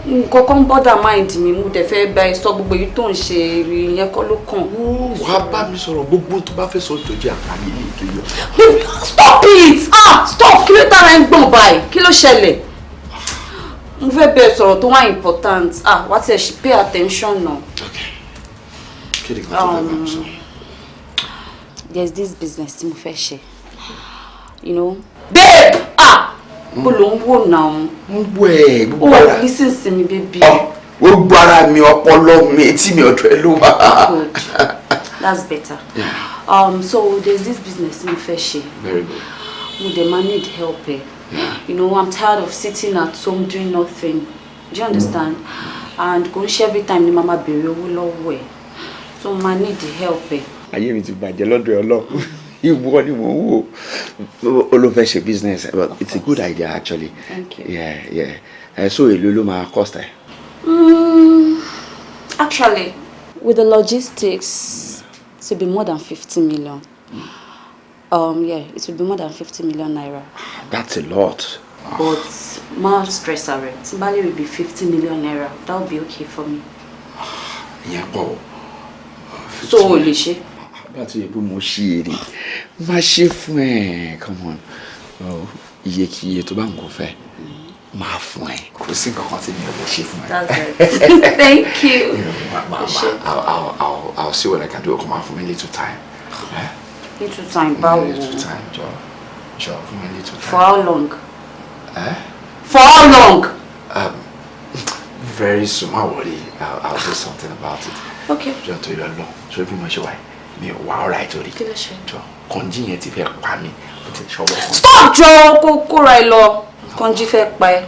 Nǹkan kan bother mind mi, mo dẹ̀ fẹ́ bá ẹ sọ. Gbogbo èyí tó ń ṣe ìyẹn kọ́ ló kàn. Wàá bá mi sọ̀rọ̀ gbogbo tó bá fẹ́ sọ, jọjẹ́ àpárí ilé tó yọ. Baby, stop it! Ah, stop! Kí ló tára ń gbọ̀n báyìí? Kí ló ṣẹlẹ̀? Mo fẹ́ bẹ́ẹ̀ sọ̀rọ̀ tó wá important. Ah, wá tiẹ̀ ṣe pay attention now. Kí ni nǹkan tó fẹ́ bá mi sọ? There's this business tí mo fẹ́ ṣe. Babe! Ah! Bó ló ń wò náà? Ń wọ ẹ gbogbo O ara. listen sí mi, baby. Gbogbo ara mi, ọpọlọ mi, etí mi, ọ̀dọ̀ ẹ ló wà. Good. That's better. So there's this business tí mo fẹ́ ṣe. Very good. Mo dẹ̀ máa need help ẹ. I'm tired of sitting at home doing nothing. Do you understand? And kò ń ṣe every time ni màá máa béèrè owó lọ́wọ́ ẹ̀. So mo máa need the help ẹ. Ayé mi ti bàjẹ́ lọ́dọ̀ ẹ. Ọlọ́run, ìwọ ni mò ń wò ó ló fẹ́ ṣe business, but it's a good idea actually. Thank you. Yeah. So èló ló máa cost ẹ? Actually, with the logistics, it will be more than 50 million. Yeah, it will be more than 50 million naira. That's a lot. But má stress ara ẹ̀. Tí bá lè will be 50 million naira, that will be okay for me. Ìyẹn pọ̀ o. So o lè ṣe. Bá a ti yẹ pé mo ṣí èrè má ṣe fún ẹ, come on. Oh, iyekíye tó bá ń kó fẹ́ máa fún ẹ, kò sí nǹkan kan tí mi ò lè ṣe fún ẹ. That's it. Thank you. I'll see what I can do. Come on, fún mi little time. Eh? Little time, báwo? Little time, jọ jọ fún mi little time. For how long? Eh? For how long? Very soon, má worry. I'll do something about it. Okay. Jọ tó yọ lọ, ṣé bí mo ṣe wà yìí, mi ò wá ọ̀rá ìtorí. Kí ló ṣe? Jọ, kànjí yẹn ti fẹ́ pa mí, bó ti ṣọwọ́ kan. Stop jọ, kó kóra ẹ lọ. Kànjí fẹ́ pa ẹ́.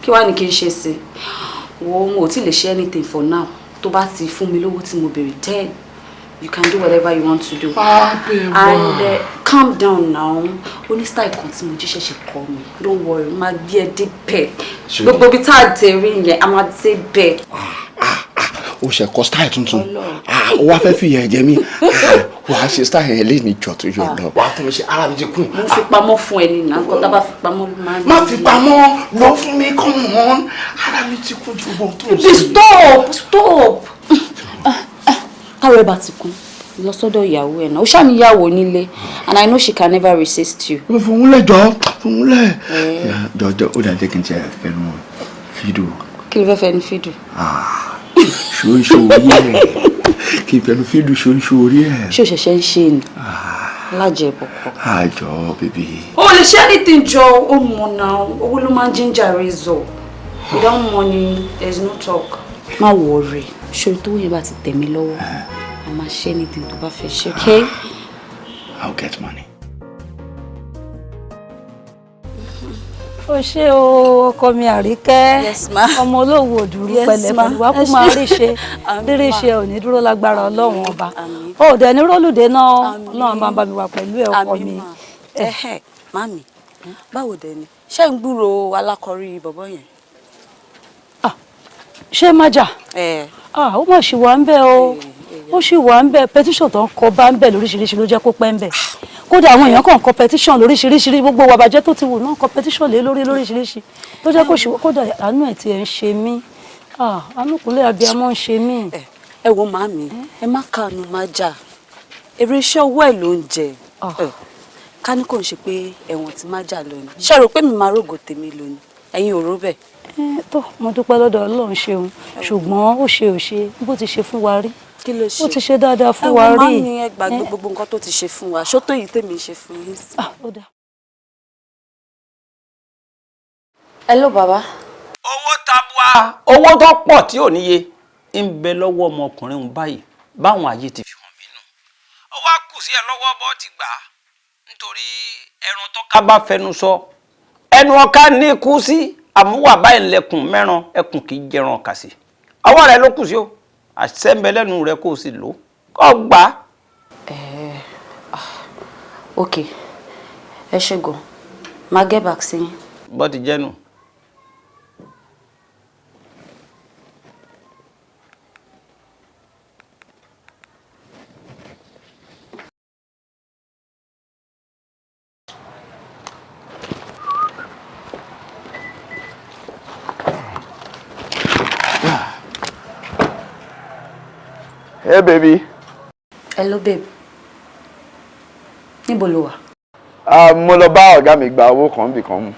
Kí wàá ní kí n ṣe sí? Wo, mo ò tí lè ṣe anything for now. Tó bá ti fún mi lówó tí mo béèrè, then you can do whatever you want to do. And calm down now. Ó ní style kan tí mo jí ṣẹ̀ṣẹ̀ kọ́ mi. Don't worry, máa gbé ẹ débẹ̀. Gbogbo ibi tá a dé rí yẹn, a máa dé bẹ̀. O ṣe kọ style tuntun. Ah, o wá fẹ́ fi yẹn jẹ mí. Ah, wàá ṣe style yẹn lé ní jọ tó yọ lọ. Wàá fún mi ṣe, ara mi ti kún. Mo fi pamọ́ fún ẹ ní nà, nǹkan tá a bá fi pamọ́ ló máa ń Má fi pamọ́, lọ fún mi, come on. Ara mi ti kún ju gbogbo tó ń Baby, stop, stop. Táwọn ẹ bá ti kún, lọ sọ́dọ̀ ìyàwó ẹ̀ náà. Ó ṣàníyàwó nílé and I know she can never resist you. Fòun lẹ̀, jọ, fòun lẹ̀. Jọjọ, ó dà, jẹ́ kí n tiẹ̀ fẹnu fídò. Kí ló fẹ́ fẹ́ ní fídò? Ṣoṣo orí ẹ̀, kí n fẹnu fídò ṣoṣo orí ẹ̀. Ṣé o ṣẹ̀ṣẹ̀ ń ṣe ni? Lájẹbọ̀kọ. Àjọ, baby. O lè ṣe anything jọ, ó mọ̀ náà, owó ló máa ń ginger razor. Without money, there is no talk. Má worry, ṣé tó yẹn bá ti tẹ̀ mí lọ́wọ́, a máa ṣe anything tó bá fẹ́ ṣe, okay? I'll get money. Ó ṣé o, ọkọ mi Àríkẹ́. Yes, ma. Ọmọ olówó òdùrú. Yes, pẹ̀lẹ́ ma. pẹ̀lú wa kó máa rí ṣe. Rírí ṣe ò ní dúró lágbára Ọlọ́run Ọba. Ó dẹ̀ ní rólùdé náà, Ọlọ́run máa bá mi wà pẹ̀lú ẹ̀, ọkọ mi. Ẹhẹ́, mami, báwo dẹ̀ ni? Ṣé ń gbúrò alákọ̀rí bọ̀bọ́ yẹn? Ṣé májà? Ẹ. Ah, ó mà ṣì wà ń bẹ̀ o, ó sì wà ń bẹ̀. Petition tó ń kọ bá ń bẹ̀ lóríṣiríṣi ló jẹ́ kó pẹ́ ń bẹ̀. Kódà àwọn èèyàn kàn kọ petition lóríṣiríṣi, gbogbo wa bàjẹ́ tó ti wù náà kọ petition lé lórí lóríṣiríṣi tó jẹ́ kó ṣì. Kódà àánú ẹ̀ tiẹ̀ ń ṣe mí. Ah, àánú kúnlẹ̀ abiyamọ ń ṣe mí. Ẹ wo màmí, ẹ má kànú májà. Èrè iṣẹ́ ọwọ́ ẹ̀ ló ń jẹ. Ẹ, ká ní kò ń ṣe pé ẹ̀wọ̀n tí májà lọ ni. Ṣé rò pé mi máa rògò tèmi lónìí? Ẹ̀yin ò rò bẹ́ẹ̀? Ẹ tó, mo dúpẹ́ lọ́dọ̀ Ọlọ́run, ṣeun, ṣùgbọ́n ó ṣe ò ṣe bó ti ṣe fún wa rí. Kí ló ṣe? Ó ti ṣe dáadáa fún wa Ẹ wo rí. màmí, ẹ gbàgbé gbogbo nǹkan tó ti ṣe fún wa. Ṣó tó yìí tèmi ṣe fún yín sí? Ó dáa. Hello, baba. Owó tó pọ̀ tí ò níye ń bẹ lọ́wọ́ ọmọkùnrin òun báyìí, báwọn ayé ti fi hàn mí nù. Ó wá kù sí ẹ lọ́wọ́ bọ́ ti gbà á, nítorí ẹran tó ká bá fẹnu sọ ẹnu ọ̀ka ní kú sí àmúwà báyìí lẹkùn mẹ́ran, ẹkùn kì í jẹran ọ̀kà sí. Ọwọ́ rẹ ló kù sí o, àṣẹ ń bẹ lẹ́nu rẹ kó o sì lò ó kó gbà á. Ok, ẹ ṣé gan, máa get back sí yín. Bọ́ ti jẹ́nu. Hey baby. Hello babe. Níbo lo wà? Ah, mo lọ bá ọ̀gá mi gba owó kan bì kan mú.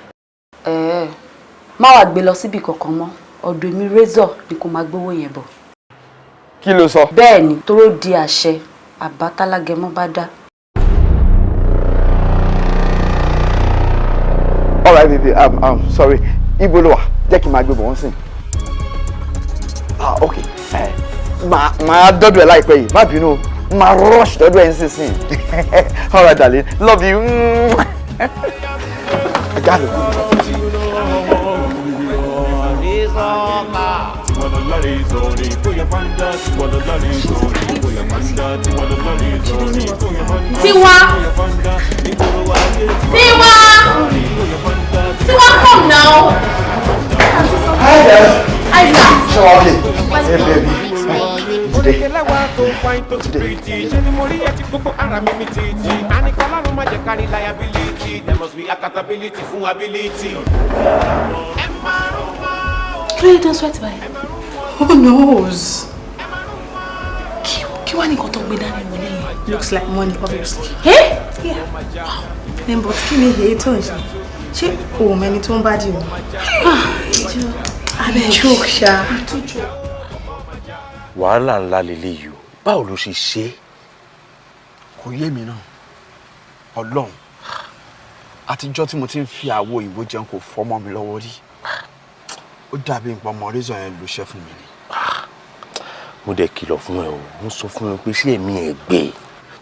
Ẹ̀ẹ́, má wàá gbé lọ síbi kankan mọ́. Ọ̀dọ̀ èmi Razor ni kò máa gbówó yẹn bọ̀. Kí ló sọ? Bẹ́ẹ̀ ni, toró di àṣẹ àbá tálágẹmọ bá dá. All right baby, sorry. Ibo lo wà? Jẹ́ kí n máa gbé bọ̀ wọ́n sìn. Ah, okay. Màá dọ́dọ̀ ẹ láìpẹ́ yìí, má bínú o. Màá rush dọ́dọ̀ ẹ nísinsìnyí. All right darling, love you. I got it. Tiwa! Tiwa! Tiwa, come now! Hi there. Hi, sir. Ṣé wàá okay? Hey baby. Today. Ṣé ni mo rí ẹ ti gbogbo ara mi mi títì? Àníkọ́ lọ́run má jẹ́ kárí liability. There must be accountability fún ability. Kí ló dé tó ń sweat báyìí? Who knows? Kí wá ní nǹkan tó gbé dání wọlé yẹn? Looks like money, obviously. Eh? Yeah. Wow. Then but kí ni èyí tó ń ṣe? Ṣé o mẹ́ni tó ń bá dì o? Abeg choke ṣá. Wàhálà ńlá leléyìí o, báwo ló ṣe ṣe é? Kò yé mi náà. Ọlọ́run, àtijọ́ tí mo ti ń fi àwo òyìnbó jẹun kò fọ́ mọ́ mi lọ́wọ́ rí. Ó dàbí nǹkan ọmọ Razor yẹn ló ṣẹ́ fún mi ni. Mo dẹ̀ kìlọ̀ fún ẹ o, mo sọ fún ẹ pé ṣé èmi ẹ̀ gbé?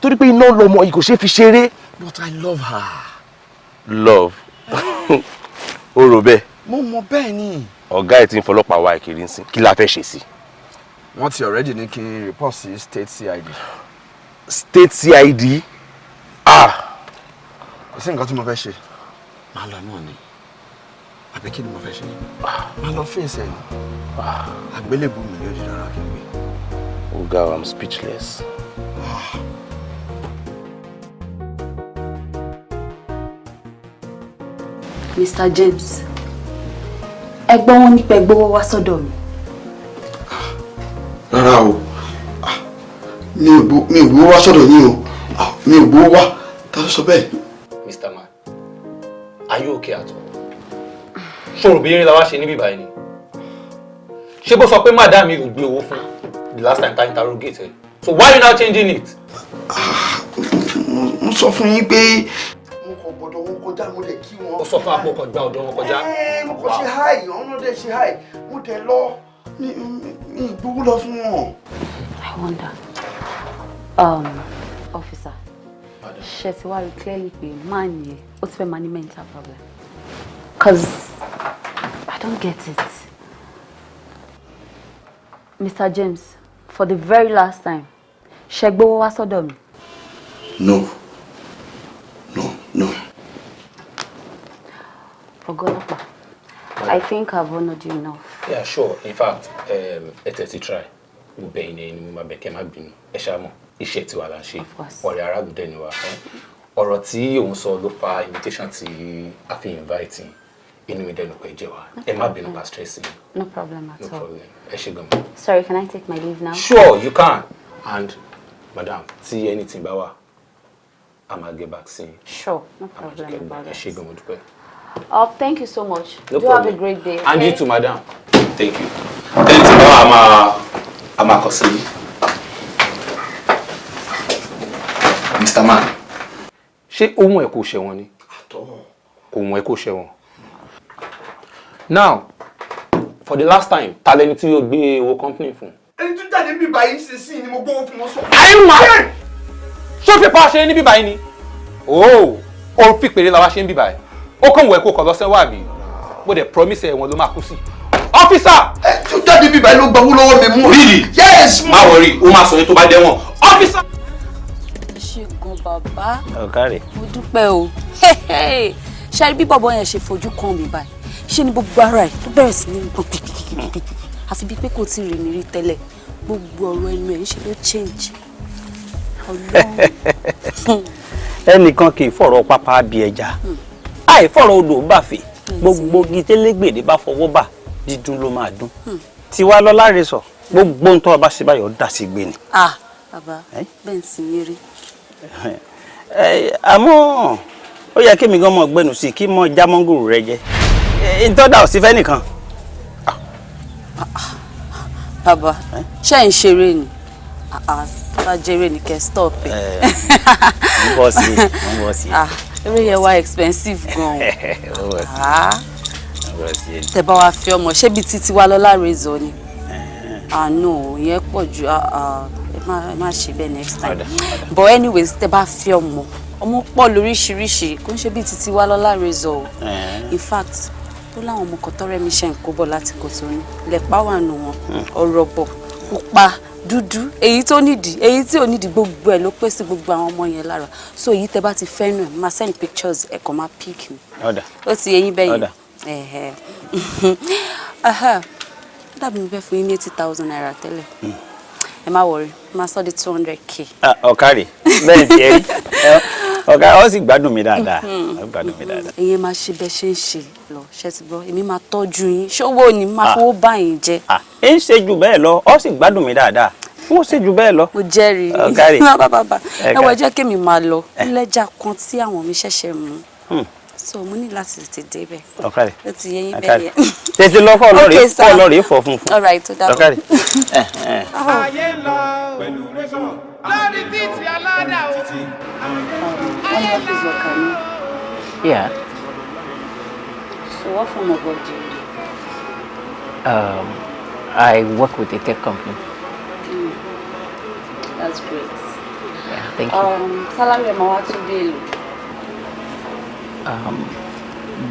Torí pé iná lọmọ yìí kò ṣeé fi ṣeré. But I love her. Love. O rò bẹ́ẹ̀. Mo mọ bẹ́ẹ̀ ni. Ọ̀gá ẹ̀ ti ń fọlọ́pàá wá ìkiri ń sìn, kí la fẹ́ ṣe sí? Wọ́n ti already ní kí n report sí state CID. State CID? Ah! Kò sí nǹkan tí mo fẹ́ ṣe. Màá lọ náà ni. Àbí kí ni mo fẹ́ ṣe? Màá lọ fèsì ẹ̀ ni. Àgbélébùú mi ló di dandan kí n gbé. Oh God, I'm speechless. Mr. James, ẹgbọ́n wọn nípa ẹgbọ́wọ́ wá sọ́dọ̀ mi. Rárá o, mi ò gbowó wá sọ́dọ̀ yín o, mi ò gbowó wá, ta ló sọ bẹ́ẹ̀? Mr. Man, are you okay at all? Ṣòro bí eré la wá ṣe níbí báyìí ni. Ṣé bó sọ pé madam mi ò gbé owó fún the last time ta interrogate ẹ? So why you now changing it? Mo sọ fún yín pé mo kàn gbọ́dọ̀ wọn kọjá, mo dẹ̀ kí wọn. Ó sọ fún àpò kan gba ọ̀dọ̀ wọn kọjá. Mo kàn ṣe hi, ọ̀hún náà dẹ̀ ṣe hi, mo dẹ̀ lọ, mi ìgbówó lọ fún wọn. I wonder. Officer, ṣe ti wá rí clearly pé man yẹn ó ti fẹ́ máa ní mental problem. 'Cause I don't get it. Mr. James, for the very last time, ṣe gbówó wá sọ́dọ̀ mi. No. No, no. Ọ̀gá ọlọ́pàá, I think I've honored you enough. Yeah, sure. In fact, ẹ tẹ̀ ti try. Mo bẹ̀ yín ni mo máa bẹ̀ kẹ́ má bínú. Ẹ ṣáà mọ̀, iṣẹ́ tiwa là ń ṣe. Ọ̀rẹ́ arágùndẹ̀ ni wa. Ọ̀rọ̀ tí òun sọ ló fa invitation tí a fi invite yín. Inú mi dẹnu pé jẹ́ wa. Ẹ má bínú pa stress yín. No problem at No all. problem. Ẹ ṣé gan. Sorry, can I take my leave now? Sure, you can. And madam, tí anything bá wà, a máa get back sí yín. Sure, no problem about Ẹ that. ṣé gan, mo dúpẹ́. Oh, thank you so much. No Do have a problem. great day. And you okay? too, madam. Thank you. Anything bá wà, a máa kàn sí yín. Mr. Man, ṣé ohun ẹ̀ kò ṣẹ̀wọ̀n ni? Kò wọ́n ẹ̀ kò ṣẹ̀wọ̀n. Now, for the last time, ta lẹni tí yóò gbé owó company fún? Ẹni tó jáde níbí báyìí sísìn ni mo gbówó fún wọn sọ. Are you mad? Ṣé o fi pa ṣe níbí báyìí ni? Oh, o fi pèrè la wá ṣe níbí báyìí. Ó kàn wọ̀ ẹ́ kó kọ̀ lọ́sẹ̀ wà mí. Mo dẹ̀ promise ẹ̀ wọ́n ló máa kú sí. Officer! Ẹni tó jáde níbí báyìí ló gba owó lọ́wọ́ mi mú. Really? Yes! Má worry, ó máa sọ yín tó bá dẹ́wọ̀n. Officer! Ẹ ṣé gan bàbá. Ọ̀kárẹ̀. Mo dúpẹ́ o. Ṣé rí bí bọ̀bọ̀ yẹn ṣe fojú kan mi báyìí? Ṣé ni gbogbo ara ẹ̀ tó bẹ̀rẹ̀ sí ní gbọ̀n pìpìpìpìpì? Àfi bíi pé kò tí ì rí mi rí tẹ́lẹ̀. Gbogbo ọ̀rọ̀ ẹnu ẹ̀ ń ṣe ló change. Ọlọ́run. Ẹnìkan kì í fọ̀rọ̀ pápá bí ẹja, àìfọ̀rọ̀ odò bàfẹ́. Gbogbo igi télégbèdé bá fọwọ́ bà, dídún ló máa dún. Tiwa lọ́lá rẹ sọ. Gbogbo ń tọ́ ọ bá ṣe báyọ̀ dà sí gbé ni. Ah, bàbá, bẹ́ẹ̀ sì ń rí. Àmọ́ ó yẹ kémi gan mọ̀ gbẹnu sí i kí mọ̀ já mọ́ngòrò rẹ jẹ. Ìtọ́dà ò sí fẹ́ nìkan. Bàbá, ṣé ń ṣeré ni? Bá jẹrè ni kẹ́ stop ẹ. Mo bọ́ sí i, mo bọ́ sí i. Ah, eré yẹn wá expensive gan. Mo bọ́ sí i. Ah, Mo bọ́ sí i. tẹ́ bá wá fi ọmọ ṣé bíi títí wá lọ́lá Razor ni? Ah no, ìyẹn pọ̀ jù. Ẹ má ṣe bẹ́ẹ̀ next time. But anyways, tẹ́ bá fi ọmọ, ọmọ pọ̀ lóríṣiríṣi, kò ń ṣe bíi títí wá lọ́lá Razor o. In fact, tó láwọn ọmọ kan tọ́rẹ́ mi ṣe ń kó bọ̀ láti Kòtónú, lẹ̀pá wà nù wọn, ọ̀rọ̀ bọ̀, pupa, dúdú, èyí tó nídìí, èyí tí ò nídìí, gbogbo ẹ̀ ló pé sí gbogbo àwọn ọmọ yẹn lára. So èyí tẹ́ bá ti fẹ́ nù ẹ̀, máa send pictures, ẹ̀ kàn máa pick ni. Ọ̀dà. Ó ti yé yín bẹ́yẹn. Ọ̀dà. Ẹ̀hẹ̀. Aha. Ó dàbí mo fẹ́ fún yín ní ₦80,000 tẹ́lẹ̀. Ẹ má worry, máa sọ di 200K. Ọ̀kárì bẹ́ẹ̀ tiẹ̀ rí ọ̀gá, ó sì gbádùn mi dáadáa, ó gbádùn mi dáadáa. Ẹ̀yin máa ṣe bẹ́ẹ̀ ṣe ń ṣe lọ, ṣe ti gbọ́, èmi máa tọ́jú yín, ṣówó ni máa fowó bá yín jẹ. Ń ṣe jù bẹ́ẹ̀ lọ, ó sì gbádùn mi dáadáa, ó ṣe jù bẹ́ẹ̀ lọ. Mo jẹ́rìí. Ọ̀kárì. Bàbá, ẹ wọ, jẹ́ kémi máa lọ, lẹ́jà kan tí àwọn mi ṣẹ̀ṣẹ̀ mú. So mo ní láti tètè débẹ̀. Ọ̀kárì. Ó ti yé yín bẹ́ẹ̀ yẹn. Tètè lọ kọ́ lọ́ọ̀rì kọ́ lọ́ọ̀rì fọ̀ funfun. All right, ó dàbọ̀. Ọ̀kárì. Ayé ń lọ pẹ̀lú Razor lórí títì aládà o. Ayé ń lọ. Yeah. So what form of work do you do? I work with a tech company. That's great. Yeah, thank you. Salary ẹ̀ máa wá tó bí èlò?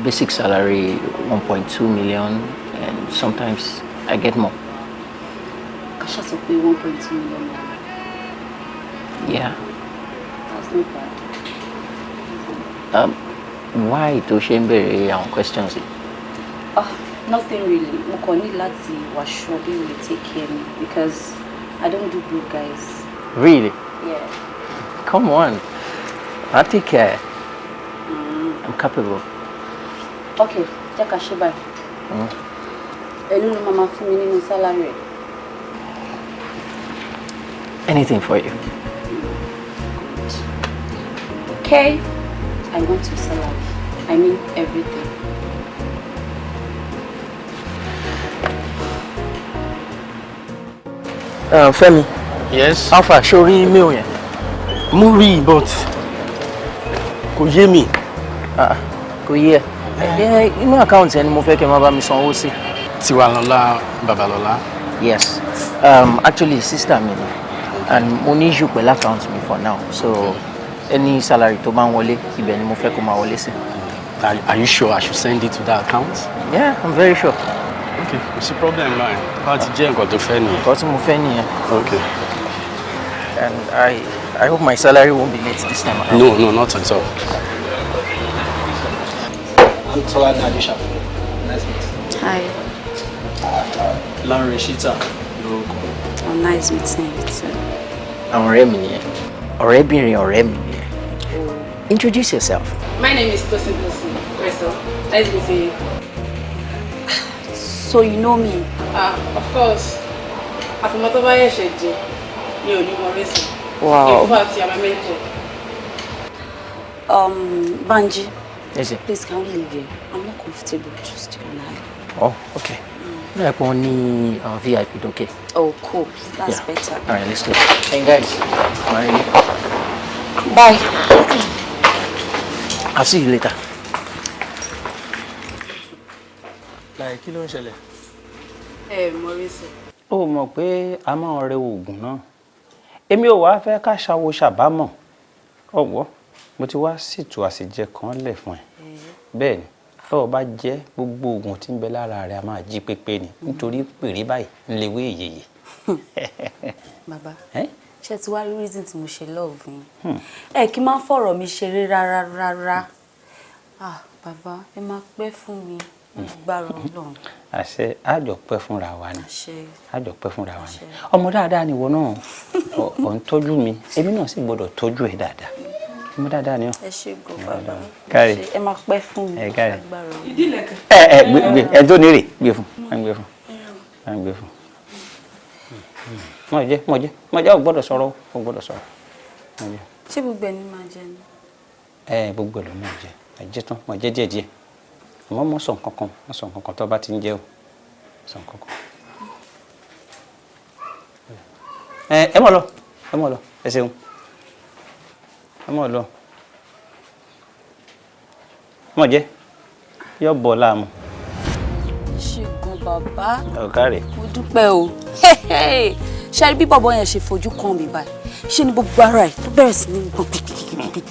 Basic salary 1.2 million, and sometimes I get more. Ká ṣáà sọ pé 1.2 million naira. Yeah. That's not bad. Why tó ṣe ń béèrè àwọn questions yìí? Ah, nothing really. Mo kàn ní láti wà sure bí you will take care me because I don't do broke guys. Really? Yeah. Come on. I'll take care. I'm capable. Okay, jẹ́ ká ṣe báyìí. Èló ló máa máa fún mi nínú salary ẹ̀? Anything for you. Okay, I want your salary. I mean everything. Fẹ́mi. Yes. Alpha, ṣé o rí email yẹn? Mo rí, but kò yé mi. Kò yé ẹ? Inú account ẹni mo fẹ́ kẹ́ máa bá mi sanwó sí. Tiwalọlá Babalọlá. Yes. Actually, sister mi ni, and mo ní issue pẹ̀lú account mi for now, so any salary tó bá ń wọlé, ibẹ̀ ni mo fẹ́ kó máa wọlé sí. Are you sure I should send it to that account? Yeah, I'm very sure. Okay, kò sí problem báyìí. Bá ti jẹ́ nǹkan tó fẹ́ nìyẹn. Nǹkan tí mo fẹ́ nìyẹn. Okay. And I hope my salary won't be late this time around. No, not at all. I'm Tola Nadisha. Nice meeting. Hi. Lanre Shita lórúkọ. Oh, nice meeting you too. Àwọn ọ̀rẹ́ mi nìyẹn. Ọ̀rẹ́bìnrin ọ̀rẹ́ mi nìyẹn. Introduce yourself. My name is Tosin Tosin Crystal. Nice meeting you. So you know me? Ah, of course. Àfìmọ́ tó bá yẹ̀ṣẹ̀ jẹ mi ò ní mọ Razor. Wow. In fact, you are my mentor. Banji. Yes, sir. Please, can we leave here? I'm not comfortable, just you and I. Oh, okay. Ní ẹ̀pọ̀n ní VIP dókè. Oh, cool. That's Yeah. better. All right, let's go. Hey guys, Mary. Bye. I'll see you later. Láì kí ló ń ṣẹlẹ̀? Ẹ mọ Razor. Ó mọ̀ pé a máa ń rẹ oògùn náà, èmi ò wá fẹ́ ká ṣàwo ṣàbámọ̀ ọ̀wọ́. Mo ti wá ṣètò àṣejẹ kan lẹ̀ fún ẹ. Bẹ́ẹ̀ ni, tọ́wọ́ bá jẹ́, gbogbo oògùn tí ń bẹ lára rẹ̀ a máa jí pépé ni, nítorí pèrè báyìí ń lewé èyèyè. Bàbá, Ẹ́? ṣé ti wá rí reason tí mo ṣe love yín? Ẹ kí n máa ń fọ̀rọ̀ mi ṣeré rárá rárá. Ah, bàbá, ẹ máa pẹ́ fún mi. Gbàrọ̀ Ọlọ́run. Àṣẹ, àjọ pẹ́ fúnra wa ni. Àṣẹ. Àjọ pẹ́ fúnra wa ni. Ọmọ dáadáa ni ìwọ náà, ọ̀ ń tọ́jú mi, èmi náà sì gbọ́dọ̀ tọ́jú ẹ dáadáa. Ọmọ dáadáa ni ọ́. Ẹ ṣé gan, bàbá. Káre. Ẹ máa pẹ́ fún mi. Ẹ káre. Agbára Ọlọ́run. Ìdílé kan. Ẹ ẹ gbé gbé ẹ tó ní rè gbé fún, ẹ gbé fún, ẹ gbé fún. Mọ̀ jẹ́, mọ̀ jẹ́, mọ̀ jẹ́, ò gbọ́dọ̀ sọ̀rọ̀, ò gbọ́dọ̀ sọ̀rọ̀. Mọ̀ jẹ́. Ṣé gbogbo ẹni máa jẹ ni? Ẹ gbogbo ẹ ló máa jẹ. Ẹ jẹ tán, mọ̀ jẹ́ díẹ̀díẹ̀. Àmọ́ mọ̀ sọ nǹkan kan, mọ̀ sọ nǹkan kan tó bá ti ń jẹ o. Sọ nǹkan kan. Ẹ mọ̀ lọ, ẹ mọ̀ lọ, ẹ ṣeun. Ẹ mọ̀ lọ. Mọ̀ jẹ́, yọ bọ̀ láàmú. Ṣé gan bàbá? Ọ̀kárẹ̀. Mo dúpẹ́ o. Ṣé rí bí bọ̀bọ̀ yẹn ṣe fojú kàn mí báyìí? Ṣé ni gbogbo ara ẹ̀ tó bẹ̀rẹ̀ sí ní gbọ̀n kìkìkìkìkì?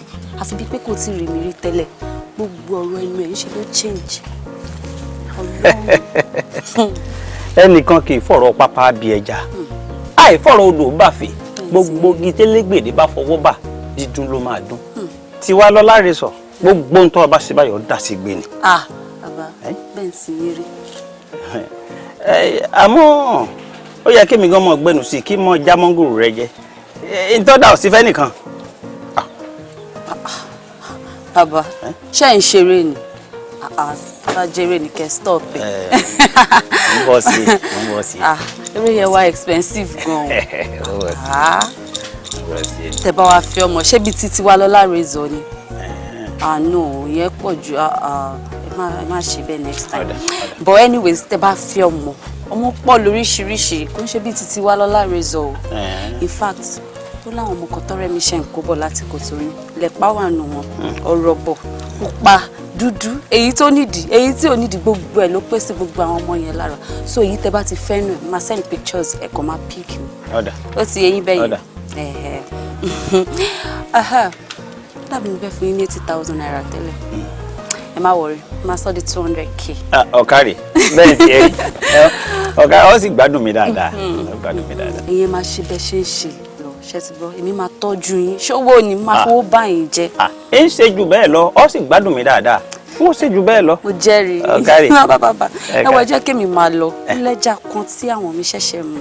Àfi bíi pé kò tí ì rí mi rí tẹ́lẹ̀. Gbogbo ọ̀rọ̀ ẹnu ẹ̀ ń ṣe ló change. Ọlọ́run. Ẹnìkan kì í fọ̀rọ̀ pápá bí ẹja. Àìfọ̀rọ̀ odò bàfẹ́. Gbogbo igi télégbèdé bá fọwọ́ bà, dídùn ló máa dún. Tiwa lọ́lá rẹ sọ, gbogbo ń tọ́ ọba ṣe báyọ̀ dà sí gbé ni. Ah, bàbá, bẹ́ẹ̀ sì ń rí. Àmọ́ ó yẹ kí mi gan mọ̀ gbẹnu sí i kí mọ̀ já mọ́ngòrò rẹ jẹ. Ntọ́dà ò sí fẹ́ nìkan. Bàbá, ṣé ń ṣeré ni? Bá jẹrè ni kẹ́ stop ẹ̀. Ń bọ̀ sí i, ń bọ̀ sí i. Ah, eré yẹn wá expensive gan-an. Ń bọ̀ sí i, ń bọ̀ sí i. Tẹ́ bá wa fi ọmọ, ṣé bíi títí wa lọ́lá rẹ̀ ni? Ah no, ìyẹn pọ̀ jù, ẹ má ṣe bẹ́ẹ̀ next time. But anyways, tẹ́ bá fi ọmọ, ọmọ pọ̀ lóríṣiríṣi, kò ń ṣe bíi títí wa lọ́lá rẹ̀ o. In fact, ó láwọn ọmọ kan tọ́rẹ́ mi ṣe ń kó bọ̀ láti Kòtòrí, lẹ́pà wà nù wọn, ọ̀rọ̀ bọ̀, pupa, dúdú, èyí tó nídìí, èyí tí ò nídìí, gbogbo ẹ̀ ló pé sí gbogbo àwọn ọmọ yẹn lára. So èyí tẹ́ bá ti fẹ́ nù ẹ̀, máa send pictures, ẹ̀ kàn máa pick mi. Ọ̀dà. Ó ti yé yín bẹ́yẹn. Ọ̀dà. Dàbí mo fẹ́ fún yín ní 80,000 naira tẹ́lẹ̀. Ẹ má worry, máa sọ di 200K. Ọ̀kárì, bẹ́ẹ̀ ti ẹ rí. Ọ̀kárì, ó sì gbádùn mi dáadáa. Ó gbádùn mi dáadáa. Ìyẹn máa ṣe bẹ́ẹ̀ ṣe ń ṣe lọ, ṣe ti gbọ́, èmi máa tọ́jú yín, ṣówó ni máa fowó bá yín jẹ. Ẹ ń ṣe jù bẹ́ẹ̀ lọ, ó sì gbádùn mi dáadáa. Ó ṣe jù bẹ́ẹ̀ lọ. Mo jẹ́rìí. Ọ̀kárì. Bàbá, ẹ wọ jẹ́ kémi máa lọ, lẹ́jà kan tí àwọn mi ṣẹ̀ṣẹ̀ mú.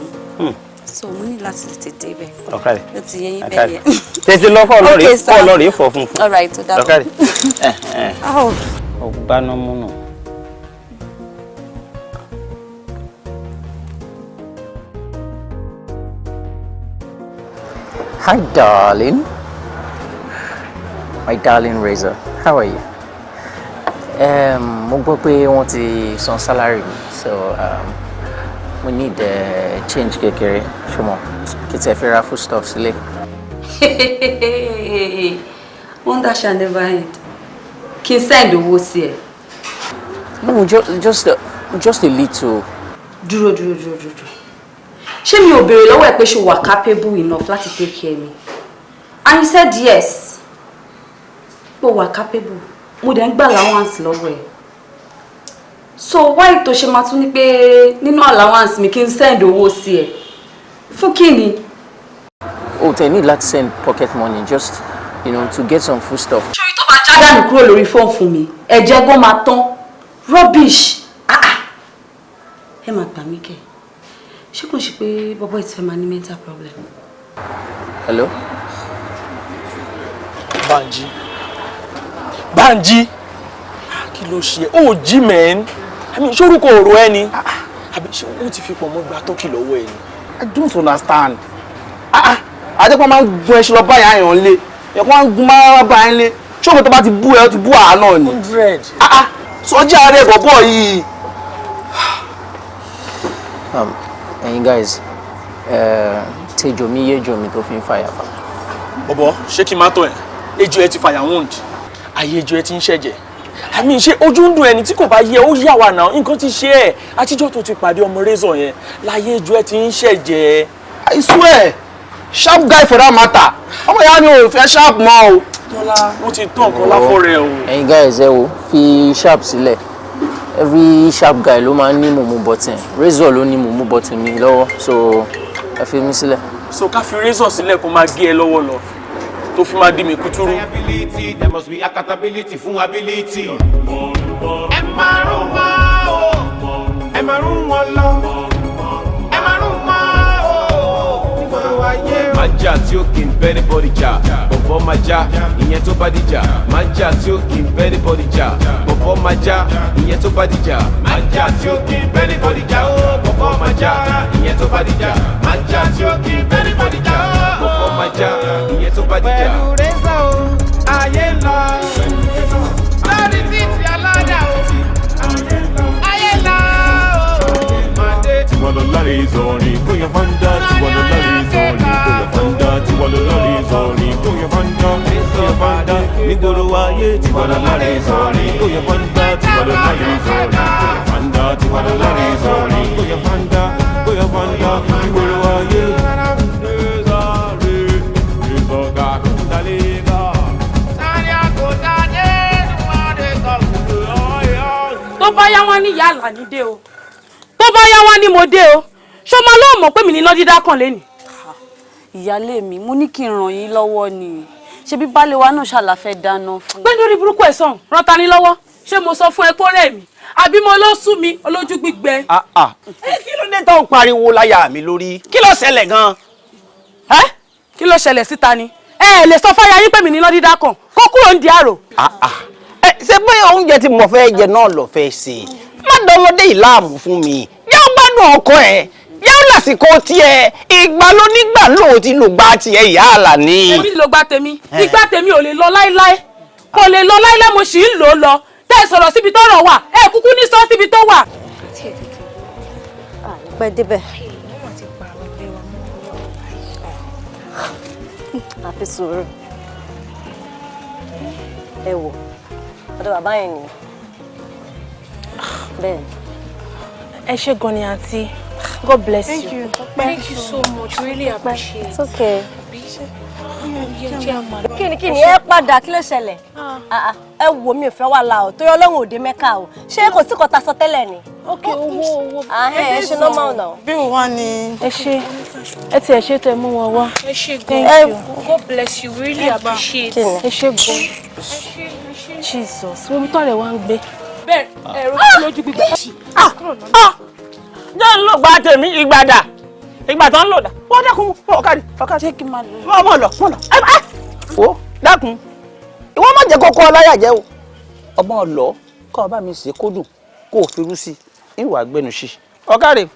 So mo ní láti tètè débẹ̀. Ọ̀kárì. Ó ti yé yín bẹ́ẹ̀ yẹn. Tètè lọ kọ́ lọ́ọ̀rì kọ́ lọ́ọ̀rì fọ̀ funfun. All right, ó dàbọ̀. Ọ̀kárì. Ọ̀gbanamúnù. Hi, darling. My darling Razor, how are you? Mo gbọ́ pé wọ́n ti san salary mi, so we need change kékeré, ṣùgbọ́n kí tẹ fi ra foodstuff sílé. Wonder shall never end. Kí n send owó sí ẹ. No, just a little. Dúró, dúró, dúró, dúró. Ṣé mi ò béèrè lọ́wọ́ ẹ pé ṣo wà capable enough láti take care mi? And you said yes. Pé o wà capable. Mo dẹ̀ ń gbà allowance lọ́wọ́ ẹ. So why tó ṣe máa tún ní pé nínú allowance mi kí n send owó sí ẹ? Fún kí ni? Oh, they need láti send pocket money just, you know, to get some food stuff. Ṣé tó bá já dànù kúrò lórí fóònù fún mi? Ẹ̀jẹ̀ gan máa tán. Rubbish. Ah ah. Ẹ máa gbà mí kẹ̀. Ṣé kò ṣe pé bọ́bọ́ ìtì fẹ́ máa ní mental problem? Hello? Banji. Banji. Kí ló ṣe ẹ́? Ó jí mẹ́rin. I mean, ṣé orúkọ ọ̀rọ̀ ẹ ni? Àbí ṣé wọ́n ti fi pọ̀ mọ́ gba tọ́kì lọ́wọ́ ẹ ni? I don't understand. Àjẹpọ̀ máa ń gun ẹṣin lọ báyà àyàn lé. Ẹ̀kọ́ máa ń gun máa bá ẹ lé. Ṣé òkú tó bá ti bú ẹ, ó ti bú àá náà ni? 100. Sọjí ààrẹ bọ̀bọ̀ yìí. Ẹ̀yin guys, tejò mi yé jò mi tó fi ń fàyà fà. Bọ̀bọ̀, ṣé kí n má tọ̀ ẹ́? Ejò ẹ ti fàyà wound. Ayé ejò ẹ ti ń ṣẹ̀jẹ̀. I mean, ṣé ojú ń dùn ẹni tí kò bá yẹ ó yà wà náà, nǹkan ti ṣe ẹ̀. Àtijọ́ tó ti pàdé ọmọ Razor yẹn, láyé ejò ẹ ti ń ṣẹ̀jẹ̀. I swear, sharp guy for that matter. Ọmọ ìyá mi ò fẹ́ sharp mọ́ o. Tọ́lá, wọ́n ti tán nǹkan láfọ́ rẹ̀ o. Ẹ̀yin guys, ẹ wo, fi sharp sílẹ̀. Every sharp guy ló máa ń ní mumu button. Razor ló ní mumu button mi lọ́wọ́, so ẹ fi mí sílẹ̀. So ká fi Razor sílẹ̀ kó máa gé ẹ lọ́wọ́ lọ, tó fi máa di mi kútúrú. There must be accountability fún ability. Ẹ máa rún wọn o, ẹ máa rún wọn lọ, ẹ máa rún wọn o, nígboro ayé o. Májà tí ó kì í bẹ́ anybody jà, bọ̀bọ̀ máa já, ìyẹn tó bá dìjà. Májà tí ó kì í bẹ́ anybody jà, bọ̀bọ̀ máa já, ìyẹn tó bá dìjà. Májà tí ó kì í bẹ́ anybody jà, ó bọ̀bọ̀ máa já, ìyẹn tó bá dìjà. Májà tí ó kì í bẹ́ anybody jà, bọ̀bọ̀ máa já, ìyẹn tó bá dìjà. Pẹ̀lú rẹ́sà o, ayé ń lọ. Lórí títì alájà o, ayé ń lọ o. Tiwa lọ láre zọrin kóyan fanda. Tiwa lọ láre zọrin kóyan fanda. Tiwa lọ láre zọrin kóyan fanda. Kóyan fanda nígboro ayé. Tiwa lọ láre zọrin kóyan fanda. Tiwa lọ láre zọrin kóyan fanda. Tiwa lọ láre zọrin kóyan fanda. Kóyan fanda nígboro ayé. Tó bá yá wọn ní ìyá Àlàní dé o, tó bá yá wọn ní mo dé o, ṣó máa lóò mọ̀ pé mi níná dídá kan lé ni. Ìyáálé mi, mo ní kí n ràn yín lọ́wọ́ ni. Ṣebí baálé wa náà ṣàlàfẹ́ dáná fún. Pé lórí burúkú ẹ̀ sàn rán ta ní lọ́wọ́? Ṣé mo sọ fún ẹ kó rẹ̀ mí àbí mo ló sú mi olójú gbígbẹ? Kí ló dé tó ń pariwo láyà mi lórí? Kí ló ṣẹlẹ̀ gan-an? Kí ló ṣẹlẹ̀ síta ni? Ẹ ẹ lè sọ fáyà yín pé mi níná dídá kan kó kúrò ń di àrò. Ṣé bóyá oúnjẹ tí mo fẹ́ jẹ náà lọ fẹ́ ṣe? Má dọmọdé yìí láàmú fún mi. Yóò gbádùn ọkọ ẹ, yóò lásìkò tiẹ̀. Ìgbà ló nígbà lóò ti lò gba tiẹ̀, ìyá Àlàní. Èmi ló gba tèmi. Ìgbà tèmi ò lè lọ láéláé, kò lè lọ láéláé. Mo sì ń lò ó lọ. Tẹ́ ẹ sọ̀rọ̀ síbi tọ́rọ̀ wà, ẹ kúkú ní sọ síbi tó wà. Pẹ́ débẹ̀. Àfi sùúrù. Ẹ wò, ọ̀dọ̀ bàbá yẹn nìyẹn. Bẹ́ẹ̀ ni. Ẹ ṣé gan ni, àǹtí. God bless Thank you. you. Thank you so much. Really appreciate. It's okay. Kíni kíni ẹ padà, kí ló ṣẹlẹ̀? Ah, ah, ẹ wò, mi ò fẹ́ wàhálà o, torí Ọlọ́run òde Mẹ́ka o. Ṣé kò sí kọta sọ tẹ́lẹ̀ ni? Ok, owó owó. Ahẹ́, ẹ ṣe normal now. Bí o wá ní. Ẹ ṣé, ẹ tiẹ̀ ṣe tẹ mú wọn wá. Ẹ ṣé Thank gan. you. God bless you. Really appreciate. Ẹ ṣé gan. Jesus, wo bí tọ́lẹ̀ wá ń gbé. Bẹ́ẹ̀ ẹ̀rọ lójú gbígbẹ. Jẹ́ ń lò gba tèmi ìgbàdà ìgbà tó ń lò dà wọ́n dákun ọ̀kadì ọ̀kadì mọ̀ mọ̀ lọ mọ̀ lọ. Ẹ wo, dákun, ìwọ má jẹ́ kókó ọláyà jẹ́ o. Ọmọ lọ kọ́ ọ bá mi ṣe kó dùn, kó o fi rú sí i, ìwà gbẹnu sí i ọ̀kadì.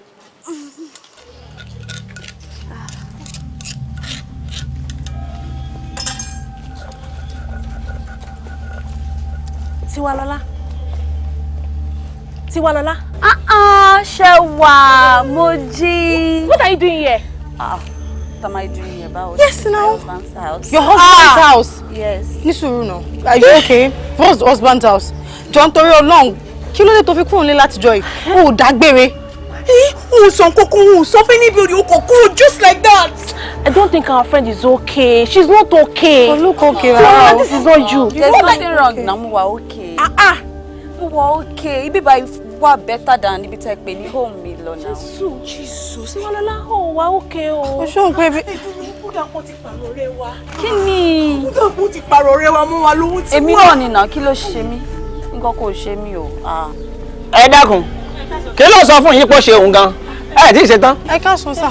Tiwalọ́lá. Tiwalọ́lá. Ah, ṣe wà mo jí. What are you doing here? Ah, what am I doing here? Báwo? Yes, now. My husband's house. Your husband's house? Yes. Ní sùúrù náà. Are you okay? What's the husband's house? Jọ, nítorí Ọlọ́run, kí ló dé tó fi kúrò nílé látijọ́ yìí? O ò dágbére. N ò sọ nǹkan, n ò sọ fún níbi òde, o kò kúrò just like that. I don't think our friend is okay. She's not okay. Kò look okay Tiwalọ́lá, rárá o. this is not you. There's nothing wrong na, mo wà okay. Ah ah. Mo wà okay. Ibi báyìí wà better than ibi tẹ́ pè ní home mi lọ náà. Jesus, Jesus. Tiwalọ́lá, ó wà okay o. O ṣóun pé bí. Kódà kan ti pààrọ̀ ọ̀rẹ́ wa. Kí ni? Kódà kan ti pààrọ̀ ọ̀rẹ́ wa mọ́ wa lówó tí Èmi náà ni náà, kí ló ṣe mí? Nǹkan kò ṣe mí o. Ah. Ẹ dákun, kí ló sọ fún yín pé ó ṣe òun gan? Ẹ tí ì ṣe tán. Ẹ káàsán sà.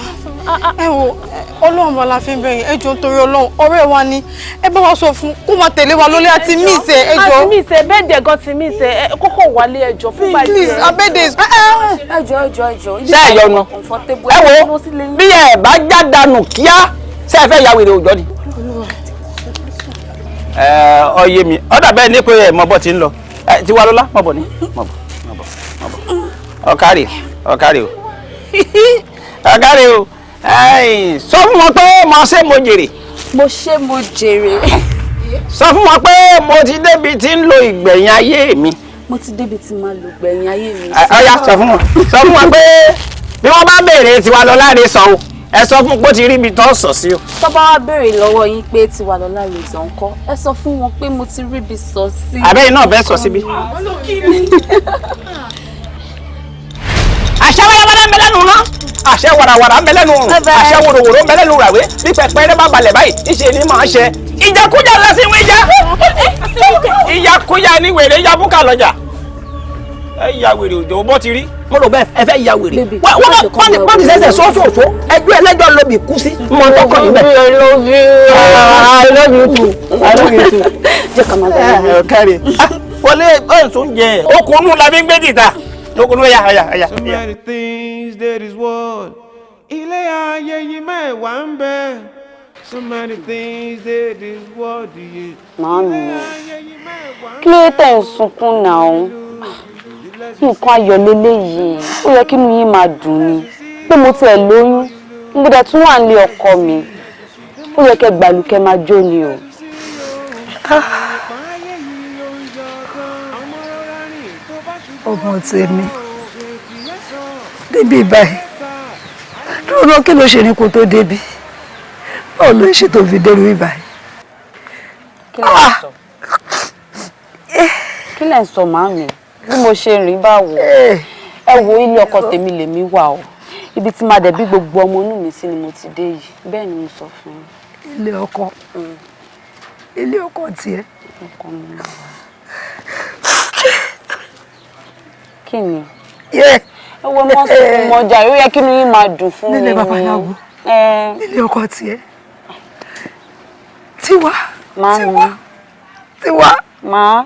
Ẹ wo, Ọlọ́run bá la fi ń bẹ̀yìn. Ẹ jọ̀ọ́, nítorí Ọlọ́run, ọ̀rẹ́ wa ni. Ẹ bá wa sọ fún kó máa tẹ̀lé wa lólé, àti miss ẹ, ẹ jọ̀ọ́. Àti miss ẹ, bẹ́ẹ̀ dẹ̀ gan ti miss ẹ, kókó wálé, ẹ jọ̀ọ́, fún bàjẹ́. Please, abẹ́dẹ̀ is. Ẹ jọ̀ọ́, ẹ jọ̀ọ́, ẹ jọ̀ọ́. Ṣé ẹ yọnu? Ẹ wo, bí ẹ bá jádànù kíá, ṣé ẹ fẹ́ ya wèrè òòjọ́ ni. Ẹ ọ yé mi, ọ dàbẹ́ ní pé ẹ mọ bọ́ ti ń lọ. Ẹ Tiwalọ́lá, mọ̀ bọ̀ ní, mọ̀ bọ̀, mọ̀ bọ̀, mọ̀ bọ̀. Ọ̀kárì, ọ̀kárì o, ọ̀kárì o. Ẹ̀yin, sọ fún wọn pé mo ṣe mo jèrè. Mo ṣe mo jèrè. Sọ fún wọn pé mo ti débi tí ń lo ìgbẹ̀yìn ayé mi. Mo ti débi tí máa lò gbẹ̀yìn ayé mi. Ọ̀ya, sọ fún wọn, sọ fún wọn pé bí wọ́n bá béèrè Tiwalọ́lá rè sọ o, ẹ sọ fún pé ó ti rí ibi tó sọ sí o. Tó bá wá béèrè lọ́wọ́ yín pé Tiwalọ́lá rè sọ ńkọ́, ẹ sọ fún wọn pé mo ti rí ibi sọ sí. Àbẹ́yìn náà bẹ́ẹ̀ sọ síbí. Àṣẹ wàràwàrà ń bẹ lẹ́nu ná, àṣẹ wàràwàrà ń bẹ lẹ́nu òrùn, àṣẹ wòròwòrò ń bẹ lẹ́nu ràwé. Bí pẹpẹ rẹ bá balẹ̀ báyìí, ìṣe ni màá ṣe. Ìjàkújà lọ sí wíjà, ìyàkújà ni wèrè yabúkà lọ́jà. Ẹ ya wèrè òjò bọ́ ti rí. Mo rò bẹ́ẹ̀ ẹ fẹ́ ya wèrè. Wọ́n ti sẹ́sẹ̀ sọ́sọ̀sọ́ ẹjọ́ ẹlẹ́jọ́ lóbi kú sí. Mo ń tọkọ níbẹ̀. I love you. I love you too. I love you too. Jẹ́ ká máa bẹ̀rẹ̀. Kẹ́rì. Wọlé ẹ̀sùn jẹ. Okùnú la fi ń gbé dìta. Okùnú ẹ̀yà ẹ̀yà ẹ̀yà. So many things that is world. Ilé ayé yìí mẹ́wàá ń bẹ. So many things that is world. Màámi, kí ló tẹ̀ ń sunkún náà? Nǹkan ayọ̀ leléyìí, ó yẹ kí inú yín máa dùn ni. Pé mo tiẹ̀ lóyún, mo dẹ̀ tún wà nílé ọkọ mi. Ó yẹ kẹ́ gbàlù kẹ́ máa jó ni o. Ọmọ tèmi débi báyìí, dúró náà, kí ló ṣe ní kó tó débi? Báwo ló ń ṣe tó fi dérú ìbáyìí? Kí lẹ̀ ń sọ? Kí lẹ̀ ń sọ, màámi? Bí mo ṣe rìn báwo? Ẹ wo, ilé ọkọ tèmi lèmi wà o. Ibi tí màá dẹ̀ bí gbogbo ọmọ inú mi sí ni mo ti dé yìí. Bẹ́ẹ̀ ni mo sọ fún yín. Ilé ọkọ, ilé ọkọ tiẹ̀? Ọkọ mi. Kí ni? Ẹ wo, mọ́ sunkún mọ́jà, ó yẹ kí inú yín máa dùn fún mi. Nílé babaláwo, nílé ọkọ tiẹ̀? Tiwa. Màámi. Tiwa. Màá.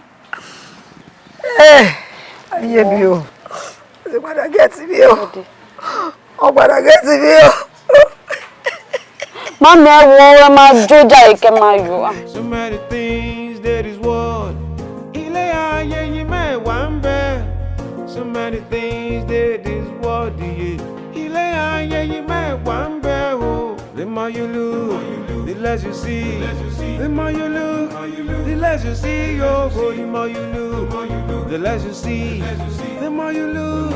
Ayé mi o, ó ti padà get mi o, ó padà get mi o. Màámi, ẹ wo, ẹ máa jójà ìkẹ́ máa yọ. So many things that is world. Ilé ayé yìí mẹ́wàá ń bẹ. So many things that is world. Ilé ayé yìí mẹ́wàá ń bẹ o. The more you look, the less you see. The more you look, the less you see. Oh, the more you look, the less you see. The more you look,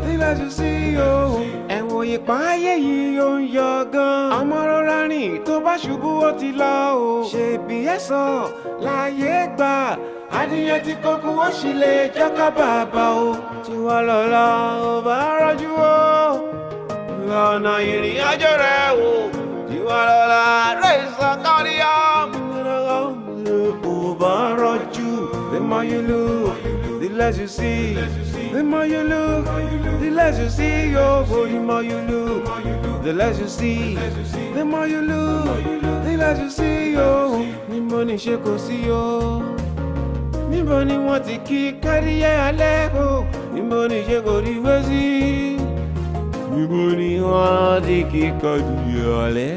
the less you see. Oh, ẹ̀wọ̀n ìpáyé yìí ó ń yọ gan. Ọmọ rọra rìn, tó bá ṣubú ó ti lọ o. Ṣèbí ẹ̀sán láyé gbà. Adìyẹ tí kókó ó sì lè jọ́ká bàbá o. Tiwa lọ́la ò bá rọ́jú o. Lọ́nà ìrìn àjò rẹ̀ o. Tiwa lọ́la rẹ̀ sọ́kọ́ríyá. Ò bá rọ́jú. The more you look, the less you see. The more you look, the less you see. Oh, the more you look, the less you see. The more you look, the less you see. Oh, níbo ni ṣe kò sí o? Níbo ni wọ́n ti kí káríyé alẹ́ o? Níbo ni ṣe kò rí wé sí? Níbo ni wọ́n ti kí káríyé alẹ́?